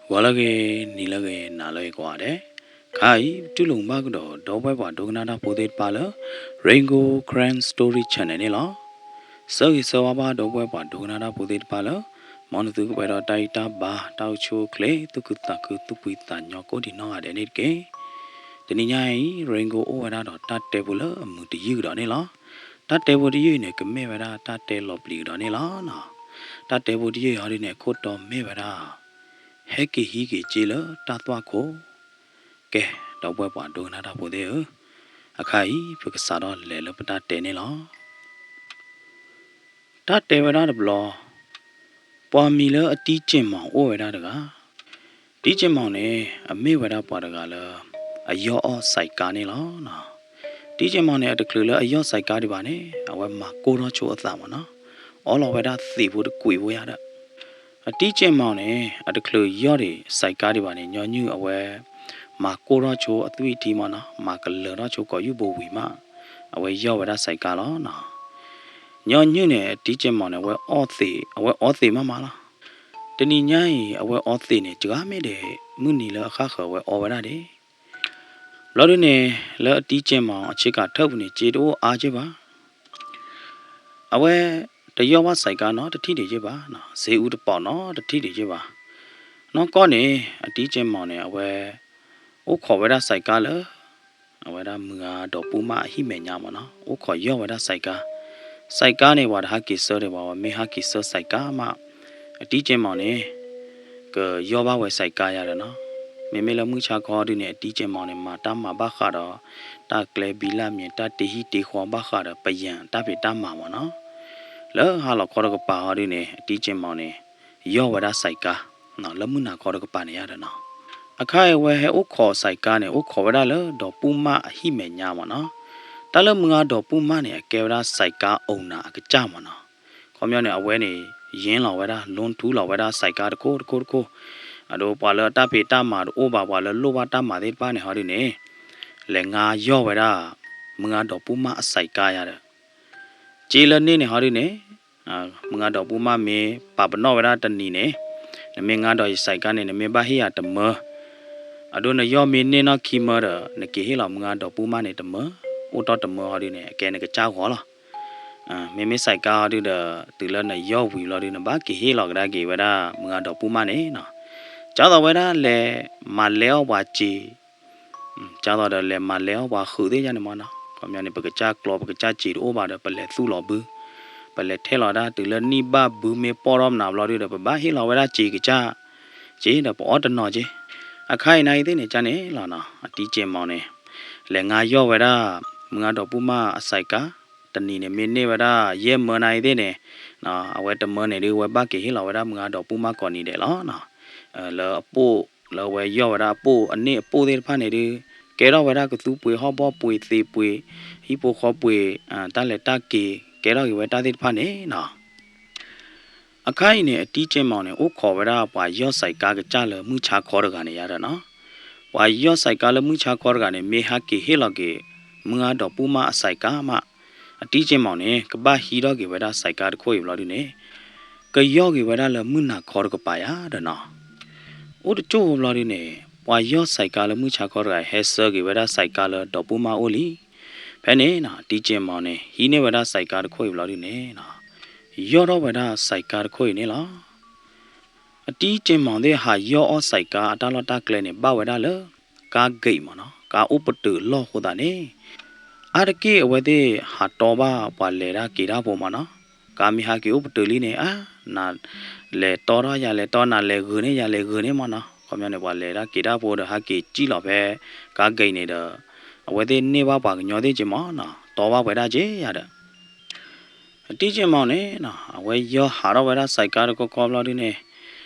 ဂီၤလၢအဂ့ၤ, နံၤလၢအဂ့ၤ, နၤလၢအဂ့ၤကိးဂၤဒဲး, ခါအံၤ ပတူၢ်လိာ်ဘၣ်ကဒီး ဒီပုၢ်ဝဲၢ်ပှၤဒိကနၣ်တၢ်ဖိသ့ၣ်တဖၣ်လၢ Rain Gold Karen Story Channel န့ၣ်လီၤ. ဆၢဂ့ၤဆၢဝါဘၣ် ဒီပုၢ်ဝဲၢ်ပှၤဒိကနၣ်တၢ်ဖိသ့ၣ်တဖၣ်လၢ မ်နသုကပှဲၤဒီးတၢ်အံၣ်တၢ်ဘါ တၢ်အိၣ်ဆူၣ်အိၣ်ချ့ သူၣ်ခုသးခု သူၣ်ဖှံသးညီ ကိးဒံးနီၢ်ဂၤဒဲးန့ၣ်တက့ၢ်. တနံၤညါအံၤ Rain Gold အိၣ်ဝဲဒၣ်ဒီးတၢ်တဲဖိလၢအမုာ်တယုၢ်ကဒီးန့ၣ်လီၤ. တၢ်တဲဖိတယုၢ်အံၤန့ၣ် ကမ့ၢ်ဝဲဒၣ်တၢ်တဲလီၤပျံၤကဒီးန့ၣ်လီၤ. တၢ်တဲဖိတယုၢ်အံၤဟီဒုန့ၣ် အခိၣ်တီမ့ၢ်ဝဲဒၣ် ဟဲက့ၤဟံးက့ၤစ့လၢတၢ်သွၣ်ခိၣ်. ကဲ, ဒီပုၢ်ဝဲၢ်ပှၤဒိကနၣ်တၢ်ဖိသ့ၣ်ဧၢ, အခါအံၤ ပကစးထီၣ်လဲၤလၢပတၢ်တဲန့ၣ်လီၤ. တၢ်တဲဝဲဒၣ်တဘျီ, ပှၤမံၤလၢအတံက့ၢ်မီၣ်အိၣ်ဝဲဒၣ်တဂၤ. တံက့ၢ်မီၣ်န့ၣ် အမ့ၢ်ဝဲဒၣ်ပှၤတဂၤလၢ အယီၢ်အီၣ်စဲးကါန့ၣ်လီၤ. တံက့ၢ်မီၣ်န့ၣ် အတချုးလၢအယီၢ်စဲးကါဒံးဘၣ်န့ၣ် အဝဲမၤကိၢ်ထီၣ်ဆိအသးမ့ၢ်နီၤ, အီလီၤဝဲဒၣ်သံးဖိတကွံာ်ဖိယါဒီး အတံက့ၢ်မီၣ်န့ၣ် အတချုးယီၢ်ဒံးစဲးကါဒံးဘၣ်န့ၣ် ညီနုၢ်အဝဲ မၤကိၢ်ထီၣ်ဆိအသွံၣ်ထံမ့ၢ်နီၤ, မၤကလၢၤထီၣ်ဆိကိးယူၢ်ဘိဝံၤမး အဝဲယီၢ်ဝဲဒၣ်စဲးကါလီၤနီၤ. ညီနုၢ်န့ၣ် အတံက့ၢ်မီၣ်န့ၣ် အဝဲအီသံး, အဝဲအီသံးမးမးလီၤ. တနံၤညါအံၤ အဝဲအီသံးန့ၣ် စှၤမ့ၢ်ဒဲး မုၢ်နံၤလၢအဃၣ်ဃၢၤအဝဲအီဝဲဒၣ်ဒံး ဘျီဒုန့ၣ် လၢအတံက့ၢ်မီၣ်အဆ့ကၤထၢၣ်ပူၤန့ၣ် စ့တအိၣ်အါက့ဘၣ်. အဝဲတယီၢ်ဘၣ်စဲးကါနီတထံၣ်ဒံးက့ဘၣ်, စ့အူတပိာ်နီတထံၣ်ဒံးက့ဘၣ်. နီၢ်ကီၢ်န့ၣ် အတံက့ၢ်မီၣ်န့ၣ် အဝဲ အိၣ်ခိးဝဲဒၣ်စဲးကါလၢ အဝဲဒၣ်မုၢ်ဂၤဒီးပူမးအဟံၣ်မဲာ်ညါမ့ၢ်နီၤ, အိၣ်ခိးယီၢ်ဝဲဒၣ်စဲးကါ. စဲးကါန့ၣ် ပှၤတဟးက့ၤဆၢဒံးဘၣ်, ပှၤမ့ၢ်ဟးက့ၤဆၢစဲးကါမး အတံက့ၢ်မီၣ်န့ၣ် ကယီၢ်ဘၣ်ဝဲစဲးကါယါဒီးနီၤ. မ့မ့ၢ်လၢမုၢ်ဆါခီဒုန့ၣ် အတံက့ၢ်မီၣ်န့ၣ် မၤတၢ်မၤဘၣ်ဃးဒီး တၢ်ကျဲဘံလၢ်မံၤ တၢ်တ့ဟံၣ်တ့ဃီဘၣ်ဃးဒီး ပယၣ်တၢ်ဖံးတၢ်မၤမ့ၢ်နီၤ. လၢဟါလီၤခီတကပၤဟီဒုန့ၣ် အတံက့ၢ်မီၣ်န့ၣ် ယီၢ်ဝဲဒၣ်စဲးကါ လၢမုၢ်နၤခီတကပၤန့ၣ်ယါဒီးနီၤ. အခါအံၤအဝဲဟဲအိၣ်ခိးစဲးကါန့ၣ် အိၣ်ခိးဝဲဒၣ်လၢဒီးပူမးအဟံၣ်မဲာ်ညါမ့ၢ်နီၤ. တၢ်လၢမုၢ်ဂၤဒီးပူမးန့ၣ် အကဲဝဲဒၣ်စဲးကါအိၣ်နၤအကစၢ်မ့ၢ်နီၤ. ခီပညီန့ၣ် အဝဲန့ၣ် ယ့လီၤဝဲဒၣ် လူထူလီၤဝဲဒၣ်စဲးကါတခိၣ်တခိၣ်တခိၣ်, အဒိပှၤလၢအတၢ်ဖံးတၢ်မၤတအိၣ်ဘၣ် ပှၤလၢလိၣ်ဘၣ်တၢ်မၤသ့ၣ်တဖၣ်န့ၣ်ဟီဒုန့ၣ် လဲၤငါယီၢ်ဝဲဒၣ် မုၢ်ဂၤဒီးပူမးအစဲးကါယါဒီး စ့လၢန့ၣ်န့ၣ်ဟီဒုန့ၣ် မုၢ်ဂၤဒီးပူမးမ့ၢ်ပာ်ပနီၣ်ဝဲဒၣ်တနံၤန့ၣ် နမ့ၢ်ငါဒီးယစဲးကါန့ၣ် နမ့ၢ်ဘၣ်ဟ့ၣ်ယၤတမၢ, အဒိနယီၢ်မ့ၢ်န့ၢ်နီၢ်ခံမၢဒီး နက့ၤဟ့ၣ်လီၤမုၢ်ဂၤဒီးပူမးန့ၣ်တမၢ, အိၣ်တီၢ်တမၢဟီဒုန့ၣ် အကဲနကစၢ်ဂီၤလီၤ. မ့မ့ၢ်စဲးကါဟီဒုဒီး တုၤလၢနယီၢ်ဝံၤလီၤဒု နဘၣ်က့ၤဟ့ၣ်လီၤကဒါက့ၤဝဲဒၣ် မုၢ်ဂၤဒီးပူမးန့ၣ်နီၤ. ကၢ်သိးဝဲဒၣ်လဲၤမၤလဲအီၣ်ပှၤစ့ ကၢ်သိးဒီးလဲၤမၤလဲအီၣ်ပှၤဃုာ်သ့ၣ်ညါန့ၣ်မ့ၢ်နီၤ, ခီပညီန့ၣ် ပကစၢ်ကျီ ပကစၢ်စ့တအိၣ်ဘၣ်ဒီး ပလဲၤသူၣ်လီၤဘု, ပလဲၤထဲလီၤဒၣ် တုၤလၢနံၣ်ဘၣ်ဘုမ့ၢ်ပီၢ်ထီၣ်မနုၤဘျီဒုဒီး ပဘၣ်ဟ့ၣ်လီၤဝဲဒၣ်စ့ကစၢ်, စ့ဒီးပအီၣ်တနီၤက့. အခါအံၤနၤအံၤသ့ၣ်န့ၣ် ကၢ်န့ၣ်လီၤနီၤ, အတံက့ၢ်မီၣ်န့ၣ် လဲၤငါယီၢ်ဝဲဒၣ် မုၢ်ဂၤဒီးပူမးအစဲးကါ, တနံၤန့ၣ်မ့ၢ်န့ၢ်ဝဲဒၣ် ယဲၢ်မၢနၤအံၤသ့ၣ်န့ၣ်, အဝဲတမၢန့ၣ်ဒု အဝဲဘၣ်က့ၤဟ့ၣ်လီၤဝဲဒၣ် မုၢ်ဂၤဒီးပူမးကိးနံၤဒဲးလီၤနီၤ. လၢအပိၢ် လၢအဝဲယီၢ်ဝဲဒၣ်အပိၢ် အန့ၢ်အပိၢ်သ့ၣ်တဖၣ်န့ၣ်ဒု ကဲထီၣ်ဝဲဒၣ်ကသူပှ့ၤဟီၣ်ဘီပှ့ၤသ့ၣ်ပှ့ၤ ဟံၣ်ဖိဃီပှ့ၤ တၢ်လဲၤတၢ်က့ၤ ကဲထီၣ်က့ၤဝဲတၢ်သ့ၣ်တဖၣ်န့ၣ်နီၤ. အခါအံၤန့ၣ် အတံက့ၢ်မီၣ်န့ၣ် အိၣ်ခိးဝဲဒၣ်ပှၤယီၢ်စဲးကါကစၢ်လၢမုၢ်ဆါခီတဂၤန့ၣ်ယါဒီးနီၤ. ပှၤယီၢ်စဲးကါလၢမုၢ်ဆါခီတဂၤန့ၣ် မ့ၢ်ဟးက့ၤဟ့ၣ်လီၤက့ၤ မုၢ်ဂၤဒီးပူမးအစဲးကါမး အတံက့ၢ်မီၣ်န့ၣ် ကဘၣ်ဟံးထီၣ်က့ၤဝဲဒၣ်စဲးကါတခိၣ်အံၤဘျီဒုန့ၣ် ကယီၢ်က့ၤဝဲဒၣ်လၢမုၢ်နၤခီတကပၤယါဒီးနီၤ. အိၣ်တကၠိၢ်ဘျီဒုန့ၣ် ပှၤယီၢ်စဲးကါလၢမုၢ်ဆါခီတဂၤ ဟဲဆှၢက့ၤဝဲဒၣ်စဲးကါလၢဒီးပူမးအိၣ်လံ. ဖဲန့ၣ်နီၤ အတံက့ၢ်မီၣ်န့ၣ် ဟံးန့ၢ်ဝဲဒၣ်စဲးကါတခိၣ်အံၤဘျီဒုန့ၣ် ယီၢ်ထီၣ်ဝဲဒၣ်စဲးကါတခိၣ်အံၤန့ၣ်လီၤ. အတံက့ၢ်မီၣ်သ့ၣ်ဟးယီၢ်အီၣ်စဲးကါအတၢ်လီၢ်တၢ်ကျဲန့ၣ် ဘၣ်ဝဲဒၣ်လၢ ကါဂ့ၤမ့ၢ်နီၤ, ကါအိၣ်ပတုာ်လီၢ်အဃိသတးန့ၣ် အါတက့ၢ်အဝဲသ့ၣ်ဟးတီဘၣ်ပှၤလဲၤတၢ်က့ၤတၢ်ဖိမ့ၢ်နီၤ. ကါမ့ၢ်ဟးက့ၤအိၣ်ပတုာ်လံန့ၣ် အါ နလဲၤတီထီၣ်ယၤလဲၤတီ နလဲၤဂုာ်န့ၢ်ယၤလဲၤဂုာ်န့ၢ်မ့ၢ်နီၤ. ခီပညီန့ၣ် ပှၤလဲၤတၢ်က့ၤတၢ်ဖိဒီးဟးက့ၤစံၣ်လီၤဖဲ ကါဂ့ၤန့ၣ်ဒီး အဝဲသ့ၣ်န့ၢ်ဘၣ်ပှၤကညီသ့ၣ်က့မ့ၢ်နီၤ, တီဘၣ်ဝဲဒၣ်က့ယၤဒီး အတံက့ၢ်မီၣ်န့ၣ်နီၤ အဝဲယီၢ်ဟးထီၣ်ဝဲဒၣ်စဲးကါတခီခီဘျီဒုန့ၣ်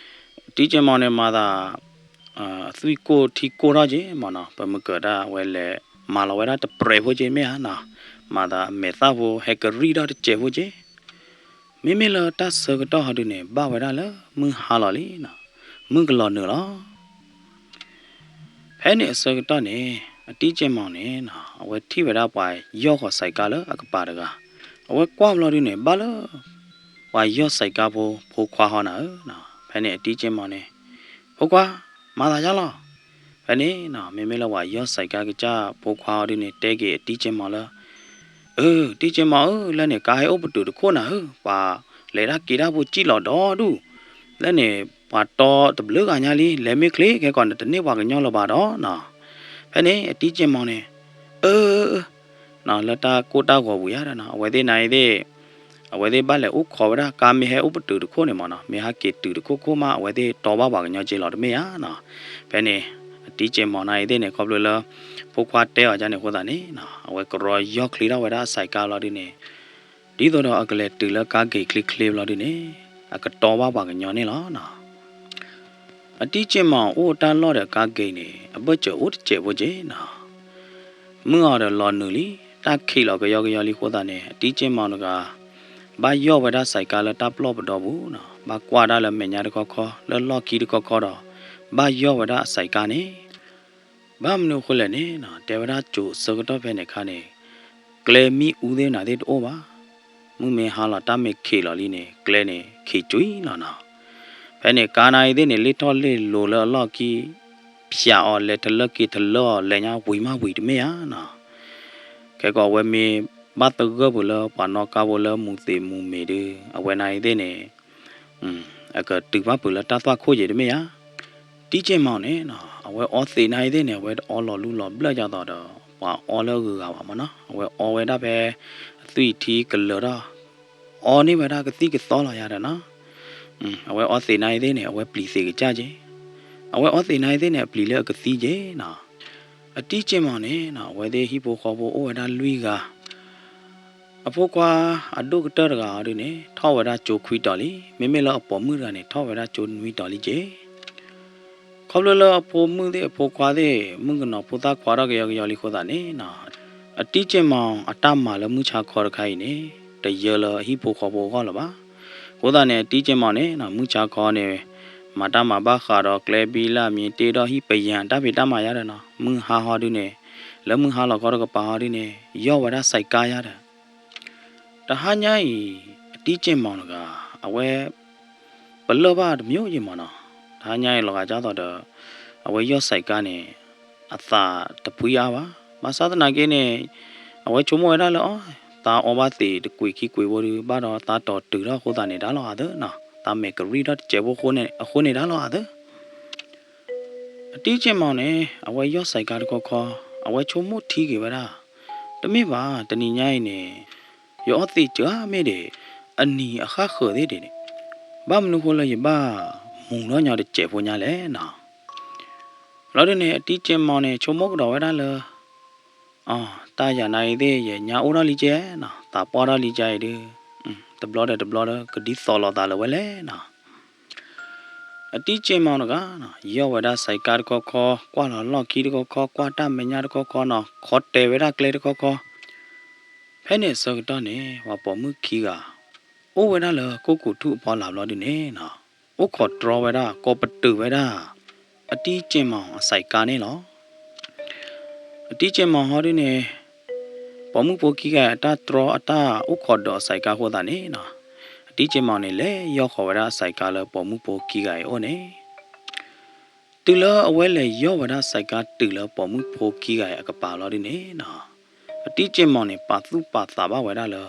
အတံက့ၢ်မီၣ်န့ၣ်မၤသး သွံၣ်ကိၢ်ထံကိၢ်ထီၣ်က့မ့ၢ်နီၤ, ပမုၢ်ကၢၤတၢ်အဝဲလဲၤမၤလီၤဝဲဒၣ်တပြဲးဖိက့မ့ၢ်ဧါနီၤ, မၤသးအမဲာ်သၣ်ဖိဟဲကရံၣ်ထီၣ်တစဲးဖိက့ မ့မ့ၢ်လၢတၢ်ဆၢကတီၢ်ဟီဒုန့ၣ် ဘၣ်ဝဲဒၣ်လၢမုၢ်ဟါလီၤလံနီၤ, မုၢ်ကလီၤနုာ်လီၤ. ဖဲန့ၣ်အဆၢကတီၢ်န့ၣ် အတံက့ၢ်မီၣ်န့ၣ်နီၤ အဝဲထံၣ်ဝဲဒၣ်ပှၤယီၢ်ဃီၤစဲးကါလၢအကပၤတဂၤ, အဝဲကွၢ်ဘျီဒုန့ၣ် ဘၣ်လၢ ပှၤယီၢ်စဲးကါဖိဖိခွါဟီနၤဧၢနီၤ. ဖဲန့ၣ်အတံက့ၢ်မီၣ်န့ၣ် ဖိခွါ မၤသးယါလီၤ. ဖဲန့ၣ်နီၤ မ့မ့ၢ်လၢပှၤယီၢ်စဲးကါကစၢ်ဖိခွါအီၤဒုန့ၣ် တဲက့ၤအတံကၠ့မီၤလၢ အၢ တံကၠ့မီၤဧၢ လၢန့ၣ် ကါဟဲအိၣ်ပတုာ်တခိၣ်နၤဧၢ, ပှၤလဲၤတၢ်က့ၤတၢ်ဖိစံၣ်လီၤဒီဒူၣ်, လၢန့ၣ် ပှၤတီတဘျုးဂၤညါလံ, လဲၤမ့ၢ်ချ့ခဲကီးန့ၣ် တန့ၢ်ပှၤကညီလၢၤဘၣ်ဒီးနီၤ. ဖဲန့ၣ် အတံကၠ့မီၤန့ၣ် အၢ နီၤ လၢတၢ်ကိၢ်တၢ်ဂီၤပူၤယါဒီးနီၤ အဝဲသ့ၣ်နၤအံၤသ့ၣ် အဝဲသ့ၣ်ဘၣ်လဲၤအိၣ်ခိးဝဲဒၣ် ကါမ့ၢ်ဟဲအိၣ်ပတုာ်တခိၣ်န့ၣ်မးနီၤ မ့ၢ်ဟဲက့ၤတုၤတခိၣ်ခိၣ်မး အဝဲသ့ၣ်တီဘၣ်ပှၤကညီက့လီၤတမ့ၢ်ဧါနီၤ. ဖဲန့ၣ် အတံကၠ့မီၤနၤအံၤသ့ၣ်န့ၣ် ခီဖျိလၢ ဖိခွါတဲအီၤဒ်န့ၣ်အဃိသတးန့ၣ်နီၤ အဝဲကရီယီၢ်ချ့ထီၣ်ဝဲဒၣ်အစဲးကါလီၤဒုန့ၣ် ဒ်သိးဒီးအကလဲၤတုၤလၢကါဂ့ၤချ့ချ့ဘျီဒုန့ၣ် အကတီဘၣ်ပှၤကညီန့ၣ်လီၤနီၤ. အတံကၠ့မီၤအိၣ်တၢ်လီၢ်ဒီးကါဂ့ၤန့ၣ် အဘၢၣ်စၢၤအိၣ်တစဲးဖိက့နီၤ. မုၢ်အီၤဒီးလီၤနုာ်လံ တၢ်ခံးလီၤကယီကယီလံအဃိသတးန့ၣ် အတံကၠ့မီၤတဂၤ ဘၣ်ယီၢ်ဝဲဒၣ်စဲးကါလၢတၢ်ပျီၢ်ပဒီပူၤနီၤ ဘၣ်ကွၢ်ဒၣ်လၢမဲာ်ညါတခီခီ လၢလီၢ်ခံတခီခီဒီး ဘၣ်ယီၢ်ဝဲဒၣ်အစဲးကါန့ၣ် ဘၣ်မနုၤအဃိလဲၣ်န့ၣ်နီၤ တဲဝဲဒၣ်ကၠိၤဆၢကတီၢ်ဖဲန့ၣ်အခါန့ၣ် ကျဲမ့ၣ်အူသ့ၣ်နၤသ့ၣ်တအိၣ်ဘၣ်. မုၢ်မ့ၢ်ဟါလီၤတၢ်မ့ၢ်ခံးလီၤလံန့ၣ် ကျဲန့ၣ်ခံးကွံာ်လီၤနီၤ. ဖဲန့ၣ်ကါနၤအံၤသ့ၣ်န့ၣ် လ့ၣ်ထီၣ်လ့ၣ်လိၤလၢအလီၢ်ခံ ဖျးအီၤလဲၤထလၢက့ၤထလၢအီၤလဲၤညါဝံၤမးဝံၤတမ့ၢ်ဧါနီၤ. ခဲကီးအဝဲမ့ၢ်ဘၣ်သဂၢၢ်ပူၤလၢပှၤနီၣ်ကါဖိလၢမူၤသ့းမူၤမ့ၤဒု အဝဲနၤအံၤသ့ၣ်န့ၣ် အကတုၤဘၣ်ပူၤလၢတၢ်သွၣ်ခိၣ်က့ၤတမ့ၢ်ဧါ. တံက့ၢ်မီၤန့ၣ်နီၤ အဝဲအီသံးနၤအံၤသ့ၣ်န့ၣ် အဝဲတအီလီၤလူလီၤဘျၢၣ်ဒ်သိးဒီး ပှၤအီလၢအဂုၤအဂၤဘၣ်မးနီၤ အဝဲအီဝဲဒၣ်ဖဲ အသွံၣ်ထံကလၢၤထီၣ် အီန့ၢ်ဝဲဒၣ်ကသံၣ်ကသီလီၤယါဒီးနီၤ အဝဲအီသံးနၤအံၤသ့ၣ်န့ၣ် အဝဲပျံၤသံးကစၢ်က့ၤ အဝဲအီသံးနၤအံၤသ့ၣ်န့ၣ် အပျံၤလၢအကသံက့ၤနီၤ အတံက့ၢ်မီၤန့ၣ်နီၤ အဝဲသ့ၣ်ဟံၣ်ဖိဃီဖိအိၣ်ဝဲဒၣ်လွံၢ်ဂၤ အဖိခွါအဒိၣ်ကတၢၢ်တဂၤအီၤဒုန့ၣ် ထီၣ်ဝဲဒၣ်ကၠိခွံတီၤလံ မ့မ့ၢ်လၢအပိာ်မုၣ်တဂၤန့ၣ် ထီၣ်ဝဲဒၣ်ကၠိနွံတီၤလံက့ၤ ခီဖျိလၢအဖိမုၣ်သ့ၣ်အဖိခွါသ့ၣ် မုၣ်ကနီၤဖိသၣ်ခွါထီၣ်ကယီကယီလံအဃိသတးန့ၣ်နီၤ အတံက့ၢ်မီၤအတၢ်မၤလၢမုၢ်ဆါခီတခါအံၤန့ၣ် တယၢလၢအဟံၣ်ဖိဃီဖိအဂီၢ်လၢၤဘၣ်. အဃိသတးန့ၣ် အတံက့ၢ်မီၤန့ၣ်နီၤ မုၢ်ဆါခီန့ၣ် မၤတၢ်မၤဘၣ်ဃးဒီးကျဲဘံလၢအမံၤတ့ၢ်ဒီးဟံၣ်ပယၢၤတၢ်ဖံးတၢ်မၤယါဒီးနီၤ မုၢ်ဟါဟီဒုန့ၣ် လၢမုၢ်ဟါလီၤခီတကပၤဟီဒုန့ၣ် ယီၢ်ဝဲဒၣ်စဲးကါယါဒီး တဟါညါအံၤ အတံက့ၢ်မီၤတဂၤ အဝဲ ပလၢၢ်ဘၣ်တမံၤယံၤမးနီၤ တဟါညါအံၤလီၤဂာ်ဒ်သိးဒီး အဝဲယီၢ်စဲးကါန့ၣ် အသးတဖှံအါဘၣ်. ဘၣ်ဆၣ်သနာ်က့န့ၣ် အဝဲဆိကမိၣ်ဝဲဒၣ်လၢအီၤ သးအီဘၣ်သံးတကွံာ်ခံကွံာ်ဖိဒု ဘၣ်ဒီးသးတီၤတုၤထီၣ်အဃိသတးန့ၣ် ဒါလီၤအသးနီၤ သးမဲာ်ကရံၣ်ထီၣ်တစဲးဖိအဃိန့ၣ် အဃိန့ၣ်ဒါလီၤအသး အတံက့ၢ်မီၤန့ၣ် အဝဲယီၢ်စဲးကါတခီခီ အဝဲဆိကမိၣ်ထံက့ၤဝဲဒၣ် တမ့ၢ်ဘၣ် တနံၤညါအံၤန့ၣ် ယအီသံးစှၤမ့ၢ်ဒံး အနံၤအဃၣ်ဃၢၤသ့ၣ်ဒံးန့ၣ် ဘၣ်မနုၤဃိလၢယဘၣ်မူၤထီၣ်ညီတစဲးဖိညါလဲၣ်နီၤ. လီၤဒုန့ၣ် အတံက့ၢ်မီၤန့ၣ် ဆိကမိၣ်ကဒီးဝဲဒၣ်လၢ အ တၢ်ယၤနၤအံၤသ့ၣ် ယညါအိၣ်ထီၣ်လံကဲနီၤ သးပှၢ်ထီၣ်လံကဲအံၤဒု တဘျီဒီးတဘျီဒီး ကဒ်သိးလိာ်သးလၢၤဝဲလဲၣ်နီၤ. အတံက့ၢ်မီၤတဂၤနီၤ ယီၢ်ဝဲဒၣ်စဲးကါတခီခီ ကွၢ်လီၤလီၢ်ခံတခီခီ ကွၢ်တၢ်မဲာ်ညါတခီခီနီၤ ခီတဲာ်ဝဲဒၣ်ကျဲတခီခီ ဖဲန့ၣ်အဆၢကတီၢ်န့ၣ် ပှၤပိာ်မုၣ်ခံဂၤ အိၣ်ဝဲဒၣ်လၢကိးကိးထူၣ်အဖီလာ်ဘျီဒုန့ၣ်နီၤ အိၣ်ခိးတြီဝဲဒၣ် ကိးပတုာ်ဝဲဒၣ် အတံက့ၢ်မီၤအစဲးကါန့ၣ်လီၤ. အတံက့ၢ်မီၤဟီဒုန့ၣ် ပိာ်မုၣ်ဖိခံဂၤအတၢ်တြီအတၢ်အိၣ်ခိးဒီးအစဲးကါအဃိသတးန့ၣ်နီၤ အတံက့ၢ်မီၤန့ၣ် လဲၤယီၢ်ဃီၤဝဲဒၣ်အစဲးကါလၢပိာ်မုၣ်ဖိခံဂၤအံၤအအိၣ်န့ၣ် တုၤလၢအဝဲလဲၤယီၢ်ဝဲဒၣ်စဲးကါတုၤလၢပိာ်မုၣ်ဖိခံဂၤအံၤအကပၤလီၤဒုန့ၣ်နီၤ အတံက့ၢ်မီၤန့ၣ် ပာ်သူၣ်ပာ်သးဘၣ်ဝဲဒၣ်လၢ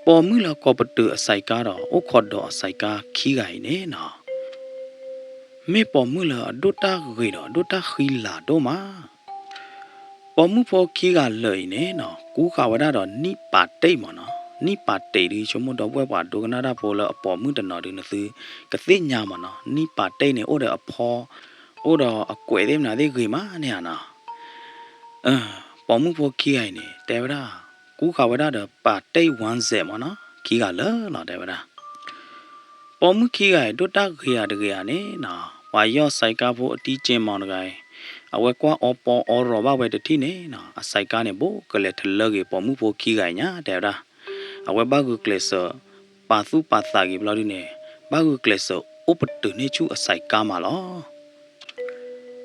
ပိာ်မုၣ်လၢကိးပတုာ်အစဲးကါဒီး အိၣ်ခိးဒီးအစဲးကါခံဂၤအံၤန့ၣ်နီၤ မ့ၢ်ပိာ်မုၣ်လၢအဒိၣ်တၢ်ဂ့ၤဒီးအဒိၣ်တၢ်ဃံလၤဒိၣ်မး ပိာ်မုၣ်ဖိခံဂၤလၢာ်အံၤန့ၣ်နီၤ ကူဃာ်ဝဲဒၣ်ဒီးနံၣ်ပာ်တ့ၢ်မးနီၤ နံၣ်ပာ်တ့ၢ်ဒု ဆိကမိၣ်ဒီပုၢ်ဝဲၢ်ပှၤဒိကနၣ်တၢ်ဖိလၢအပိာ်မုၣ်တနီၤဒု နသုကသ့ၣ်ညါမးနီၤ နံၣ်ပာ်တ့ၢ်န့ၣ် အိၣ်ဒီးအဖီ အိၣ်ဒီးအကွဲးသ့ၣ်မနုၤသ့ၣ်ဂ့ၤမးန့ၣ်ဧါနီၤ ပိာ်မုၣ်ဖိခံဂၤအံၤန့ၣ် တဲဝဲဒၣ် ကူဃာ်ဝဲဒၣ်ဒီးပာ်တ့ၢ်ဝၣ်စဲးမးနီၤ ခံဂၤလၢာ်လီၤတဲဝဲဒၣ် ပိာ်မုၣ်ခံဂၤအံၤ ဒိၣ်တၢ်ဂ့ၤဧါတဂ့ၤဧါန့ၣ်နီၤ ပှၤယီၢ်စဲးကါဖိအတံက့ၢ်မီၤတဂၤအံၤ အဝဲကွၢ်အီပီအီရီၤဘၣ်ဝဲတထံၣ်န့ၣ်နီၤ အစဲးကါန့ၣ် ဘိးကလဲၤထလၢက့ၤပိာ်မုၣ်ဖိခံဂၤအံၤညါ တဲဝဲဒၣ် အဝဲဘၣ်ဂုာ်ကျဲးစၢး ပာ်သူၣ်ပာ်သးက့ၤဘျီဒုန့ၣ် ဘၣ်ဂုာ်ကျဲးစၢးအိၣ်ပတုာ်န့ၢ်ဆူၣ်အစဲးကါမးလီၤ.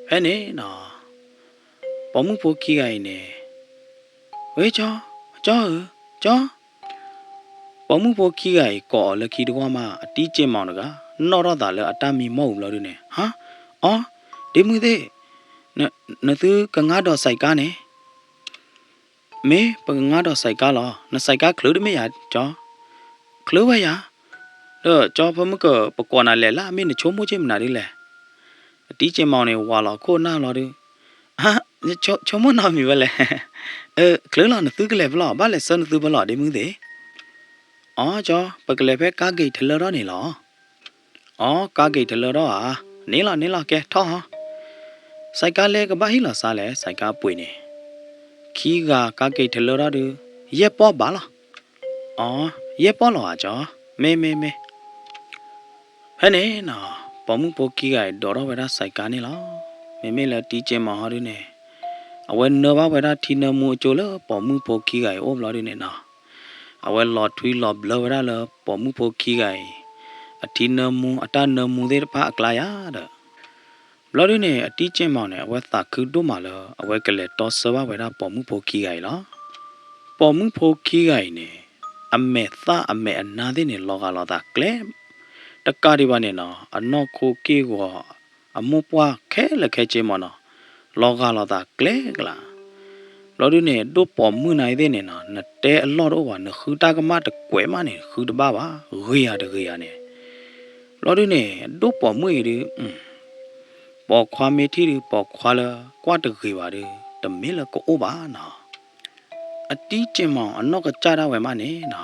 ဖဲန့ၣ်နီၤ ပိာ်မုၣ်ဖိခံဂၤအံၤန့ၣ် ဝဲကၠီ ကၠီဧၢ ကၠီ ပိာ်မုၣ်ဖိခံဂၤအံၤ ကိးအီၤလၢခံတဂီၢ်မး အတံက့ၢ်မီၤတဂၤ နီၣ်ထီၣ်သးလၢအတၢ်မံမီၢ်ပူၤဘျီဒုန့ၣ် ဟါ အီ ဒ့မုၢ်သ့ၣ်, နသုကငါဒီးစဲးကါန့ၣ်, မ့ၢ်ပကငါဒီးစဲးကါလီၤ. နစဲးကါချုးတမ့ၢ်ယၤကၠီ, ချုးဝဲယၤ, ဒီးကၠီဖဲမုၢ်ကပကွၢ်နၤလဲၣ်လၢ မ့ၢ်နဆိကမိၣ်က့ၤမနုၤဒ်လဲၣ်. အတံကၠ့မီၤန့ၣ် ဝးလီၤခိၣ်နၢ်လီၤဒုး, ဆိကမိၣ်နီတမံၤဝဲလဲၣ်, အၢ ချုးလီၤ နသုကလဲၤဖဲလဲၣ်, ဘၣ်လဲၤဆှၢနသုဖဲလဲၣ် ဒ့မုၢ်သ့ၣ်. အိ ကၠီ ပကလဲၤဖဲကါဂ့ၤထလၢထီၣ်န့ၣ်လီၤ. အိ ကါဂ့ၤထလၢထီၣ်ဧါ, န့ၣ်လီၤ န့ၣ်လီၤ ကဲထီၣ်ဟီ. စဲးကါလဲၤကဘၣ်ဟ့ၣ်လီၤစါလဲၣ် စဲးကါပှ့ၤန့ၣ်, ခံဂၤကါက့ၤထလၢထီၣ်ဒုး, ယဲၢ်ပီၢ်ဘၣ်လီၤ. အိ ယဲၢ်ပီၢ်လီၤဧါကၠီ, မ့ၢ် မ့ၢ် မ့ၢ်. ဖဲန့ၣ်နီၤ ပိာ်မုၣ်ဖိခံဂၤအံၤဒိးထီၣ်ဝဲဒၣ်စဲးကါန့ၣ်လီၤ. မ့မ့ၢ်လၢတံကၠ့မီၤဟီဒုးန့ၣ်, အဝဲနၢဘၣ်ဝဲဒၣ်ထံနၢမူအကၠိလၢပိာ်မုၣ်ဖိခံဂၤအံၤအိၣ်ဘျီဒုးန့ၣ်နီၤ, အဝဲလီၤထွံလီၤဘျၢဝဲဒၣ်လၢပိာ်မုၣ်ဖိခံဂၤအံၤ အထံနၢမူအတၢ်နၢမူသ့ၣ်တဖၣ်အကျါယၤဒီး ဘျီဒုးန့ၣ် အတံကၠ့မီၤန့ၣ် အဝဲသးခုဒိၣ်မးလၢ အဝဲကလဲၤတီဆှၢဘၣ်ဝဲဒၣ်ပိာ်မုၣ်ဖိခံဂၤအံၤလီၤ. ပိာ်မုၣ်ဖိခံဂၤအံၤန့ၣ် အမဲာ်သၣ်အမဲာ်အနါသ့ၣ်န့ၣ် လီၤဂာ်လိာ်သးကျဲ တကးဒံးဘၣ်န့ၣ်နီၤ အနီၢ်ခိက့ၢ်ဂီၤ အမိၢ်ပှၢ်ခဲလၢာ်ခဲဆ့မီၤနီၤ လီၤဂာ်လိာ်သးကျဲကလး. ဘျီဒုးန့ၣ် ဒိၣ်ပိာ်မုၣ်နၤအံၤသ့ၣ်န့ၣ်နီၤ နတဲအလီၢ်တအိၣ်ဘၣ် နဃုတၢ်ကမၣ်တကွဲးမးန့ၣ် ဃုတဘၣ်ဘၣ် ဂ့ၤဧါတဂ့ၤဧါန့ၣ်. ဘျီဒုးန့ၣ် ဒိၣ်ပိာ်မုၣ်အံၤဒုး ပိာ်ခွါမ့ၢ်ထံၣ်ဒုး ပိာ်ခွါလၢကွၢ်တဂ့ၤဘၣ်ဒုး တမ့ၢ်လၢကအိၣ်ဘၣ်နီၤ. အတံကၠ့မီၤအနီၢ်ကစၢ်ဒၣ်ဝဲမးန့ၣ်နီၤ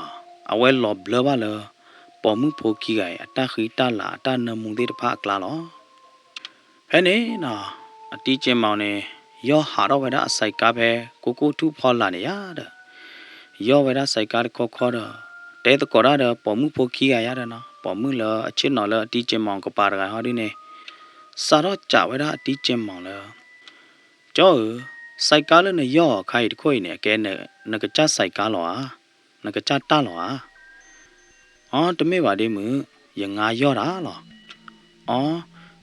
အဝဲလီၤဘျၢဘၣ်လၢ ပိာ်မုၣ်ဖိခံဂၤအံၤ အတၢ်ဃံတၢ်လၤအတၢ်နၢမူသ့ၣ်တဖၣ်အကျါလီၤ. ဖဲန့ၣ်နီၤ အတံကၠ့မီၤန့ၣ် ယီၢ်ဟးထီၣ်ဝဲဒၣ်အစဲးကါဖဲကိကိၣ်ထူၣ်ဖီလာ်န့ၣ်ယါဒီး ယီၢ်ဝဲဒၣ်စဲးကါတခီခီဒီး တဲသကိးတၢ်ဒီးပိာ်မုၣ်ဖိခံဂၤယါဒီးနီၤ ပိာ်မုၣ်လၢအဆ့ၣ်နီၤလၢအတံကၠ့မီၤကပၤတဂၤဟီဒုးန့ၣ် စးထီၣ်စံးဝဲဒၣ်အတံကၠ့မီၤလၢ ကၠီဧၢ, စဲးကါလၢနယီၢ်အခါအံၤတခိၣ်အံၤန့ၣ် အကဲနကစၢ်စဲးကါလီၤဧါ, နကစၢ်တၢ်လီၤဧါ. အိ တမ့ၢ်ဘၣ်ဒ့မုၣ်, ယငါယီၢ်တၢ်လီၤ. အိ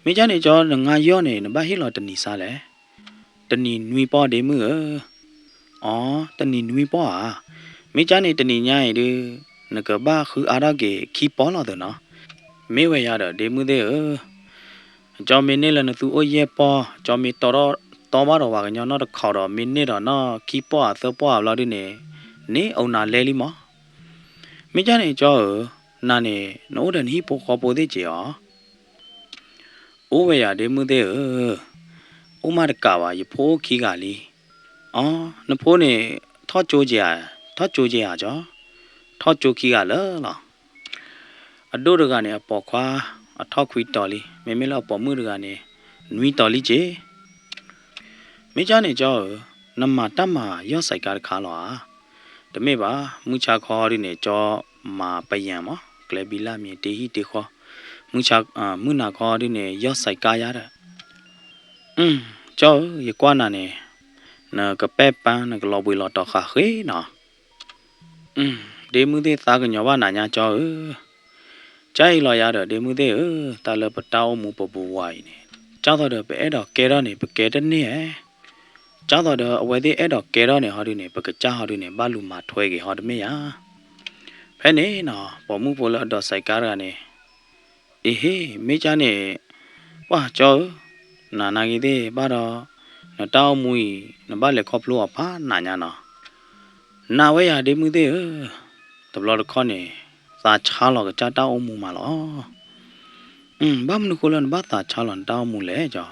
မ့ၢ်ကၢ်န့ၣ်ကၠီ နငါယီၢ်န့ၣ် နဘၣ်ဟ့ၣ်လီၤတနံၤစါလဲၣ်. တနံၤနွံပီၢ်ဒ့မုၣ်ဧၢ. အိ တနံၤနွံပီၢ်ဧါ. မ့ၢ်ကၢ်န့ၣ်တနံၤညါအံၤဒုး နကဘၣ်ဃုအါထီၣ်က့ၤခံပီၢ်လီၤသ့နီၤ. မ့ၢ်ဝဲယၤဒီးဒ့မုၣ်သ့ၣ်ဧၢ ကၠီမ့ၢ်န့ၢ်လၢနသုအိၣ်ယဲၢ်ပီၢ်, ကၠီမ့ၢ်တီထီၣ်တီဘၣ်ဒီးပှၤကညီနီတခီဒီး မ့ၢ်န့ၢ်ဒီးနီၢ်ခံပီၢ်ဧါသၢပီၢ်ဧါဘျီဒုးန့ၣ်, န့ၢ်အိၣ်နၤလဲလံမး. မ့ၢ်ကၢ်န့ၣ်ကၠီဧၢ, နၤန့ၣ် နအိၣ်ဒီးနဟံၣ်ဖိဃီဖိသ့ၣ်က့ၤဧါ. အိၣ်ဝဲယၤဒ့မုၣ်သ့ၣ်ဧၢ, အိၣ်မးတကးဘၣ် ယဖိအိၣ်ခံဂၤလံ. အိ နဖိန့ၣ် ထီၣ်ကၠိက့ၤဧါ, ထီၣ်ကၠိက့ၤဧါကၠီ, ထီၣ်ကၠိခံဂၤလၢာ်လီၤ. အဒိၣ်တဂၤန့ၣ် အပိာ်ခွါ အထီၣ်ခွံတီၤလံ, မ့မ့ၢ်လၢအပိာ်မုၣ်တဂၤန့ၣ် နွံတီၤလံက့ၤ. မ့ၢ်ကၢ်န့ၣ်ကၠီဧၢ, နမၤတၢ်မၤယီၢ်စဲးကါတခါလီၤဧါ. တမ့ၢ်ဘၣ်, မုၢ်ဆါခီဒုးန့ၣ် ကၠီမၤပယၢၤမး, ကျဲဘံလၢ်မ့ၢ်တ့ဟံၣ်တ့ဃီ, မုၢ်ဆါ, မုၢ်နၤခီဒုးန့ၣ် ယီၢ်စဲးကါယါဒီး ကၠီဧၢ, ယကွၢ်နၤန့ၣ် နကပဲၣ်ပၢ် နကလီၤဘှံးလီၤတီၤဃာ်ဃ့နီၤ. ဒ့မုၣ်သ့ၣ်သးကညီၤဘၣ်နၤညါကၠီဧၢ. ကၢ်အံၤလီၤယၤဒီးဒ့မုၣ်သ့ၣ်ဧၢ, တၢ်လၢပတၢ်အိၣ်မူပပူၤဝဲအံၤန့ၣ် ကၢ်သိးဒီးပအဲၣ်ဒိးကဲထီၣ်န့ၣ် ပကဲတန့ၢ်ဧဲ. ကၢ်သိးဒီးအဝဲသ့ၣ်အဲၣ်ဒိးကဲထီၣ်န့ၣ်ဟီဒုးန့ၣ် ပကစၢ်ဟီဒုးန့ၣ် ဘၣ်လူၤမၤထွဲက့ၤဟီတမ့ၢ်ဧါ. ဖဲန့ၣ်နီၤ ပိာ်မုၣ်ဖိလၢအဒိးစဲးကါတဂၤန့ၣ် အ့ဟ့ၣ် မ့ၢ်ကၢ်န့ၣ် ပှၢ်ကၠီဧၢ, နၤနာ်က့ၤသ့ၣ်ဘၣ်ဒီး နတၢ်အိၣ်မူအံၤ နဘၣ်လဲၤခီဖျိအီၤဖးနးညါနီၤ. နာ်ဝဲယၤဒ့မုၣ်သ့ၣ်ဧၢ, တဘျီတခီၣ်န့ၣ် သးဆါလီၤကစၢ်တၢ်အိၣ်မူမးလီၤ. ဘၣ်မနုၤဃိလၢနဘၣ်သးဆါလီၤနတၢ်အိၣ်မူလဲၣ်ကၠီ,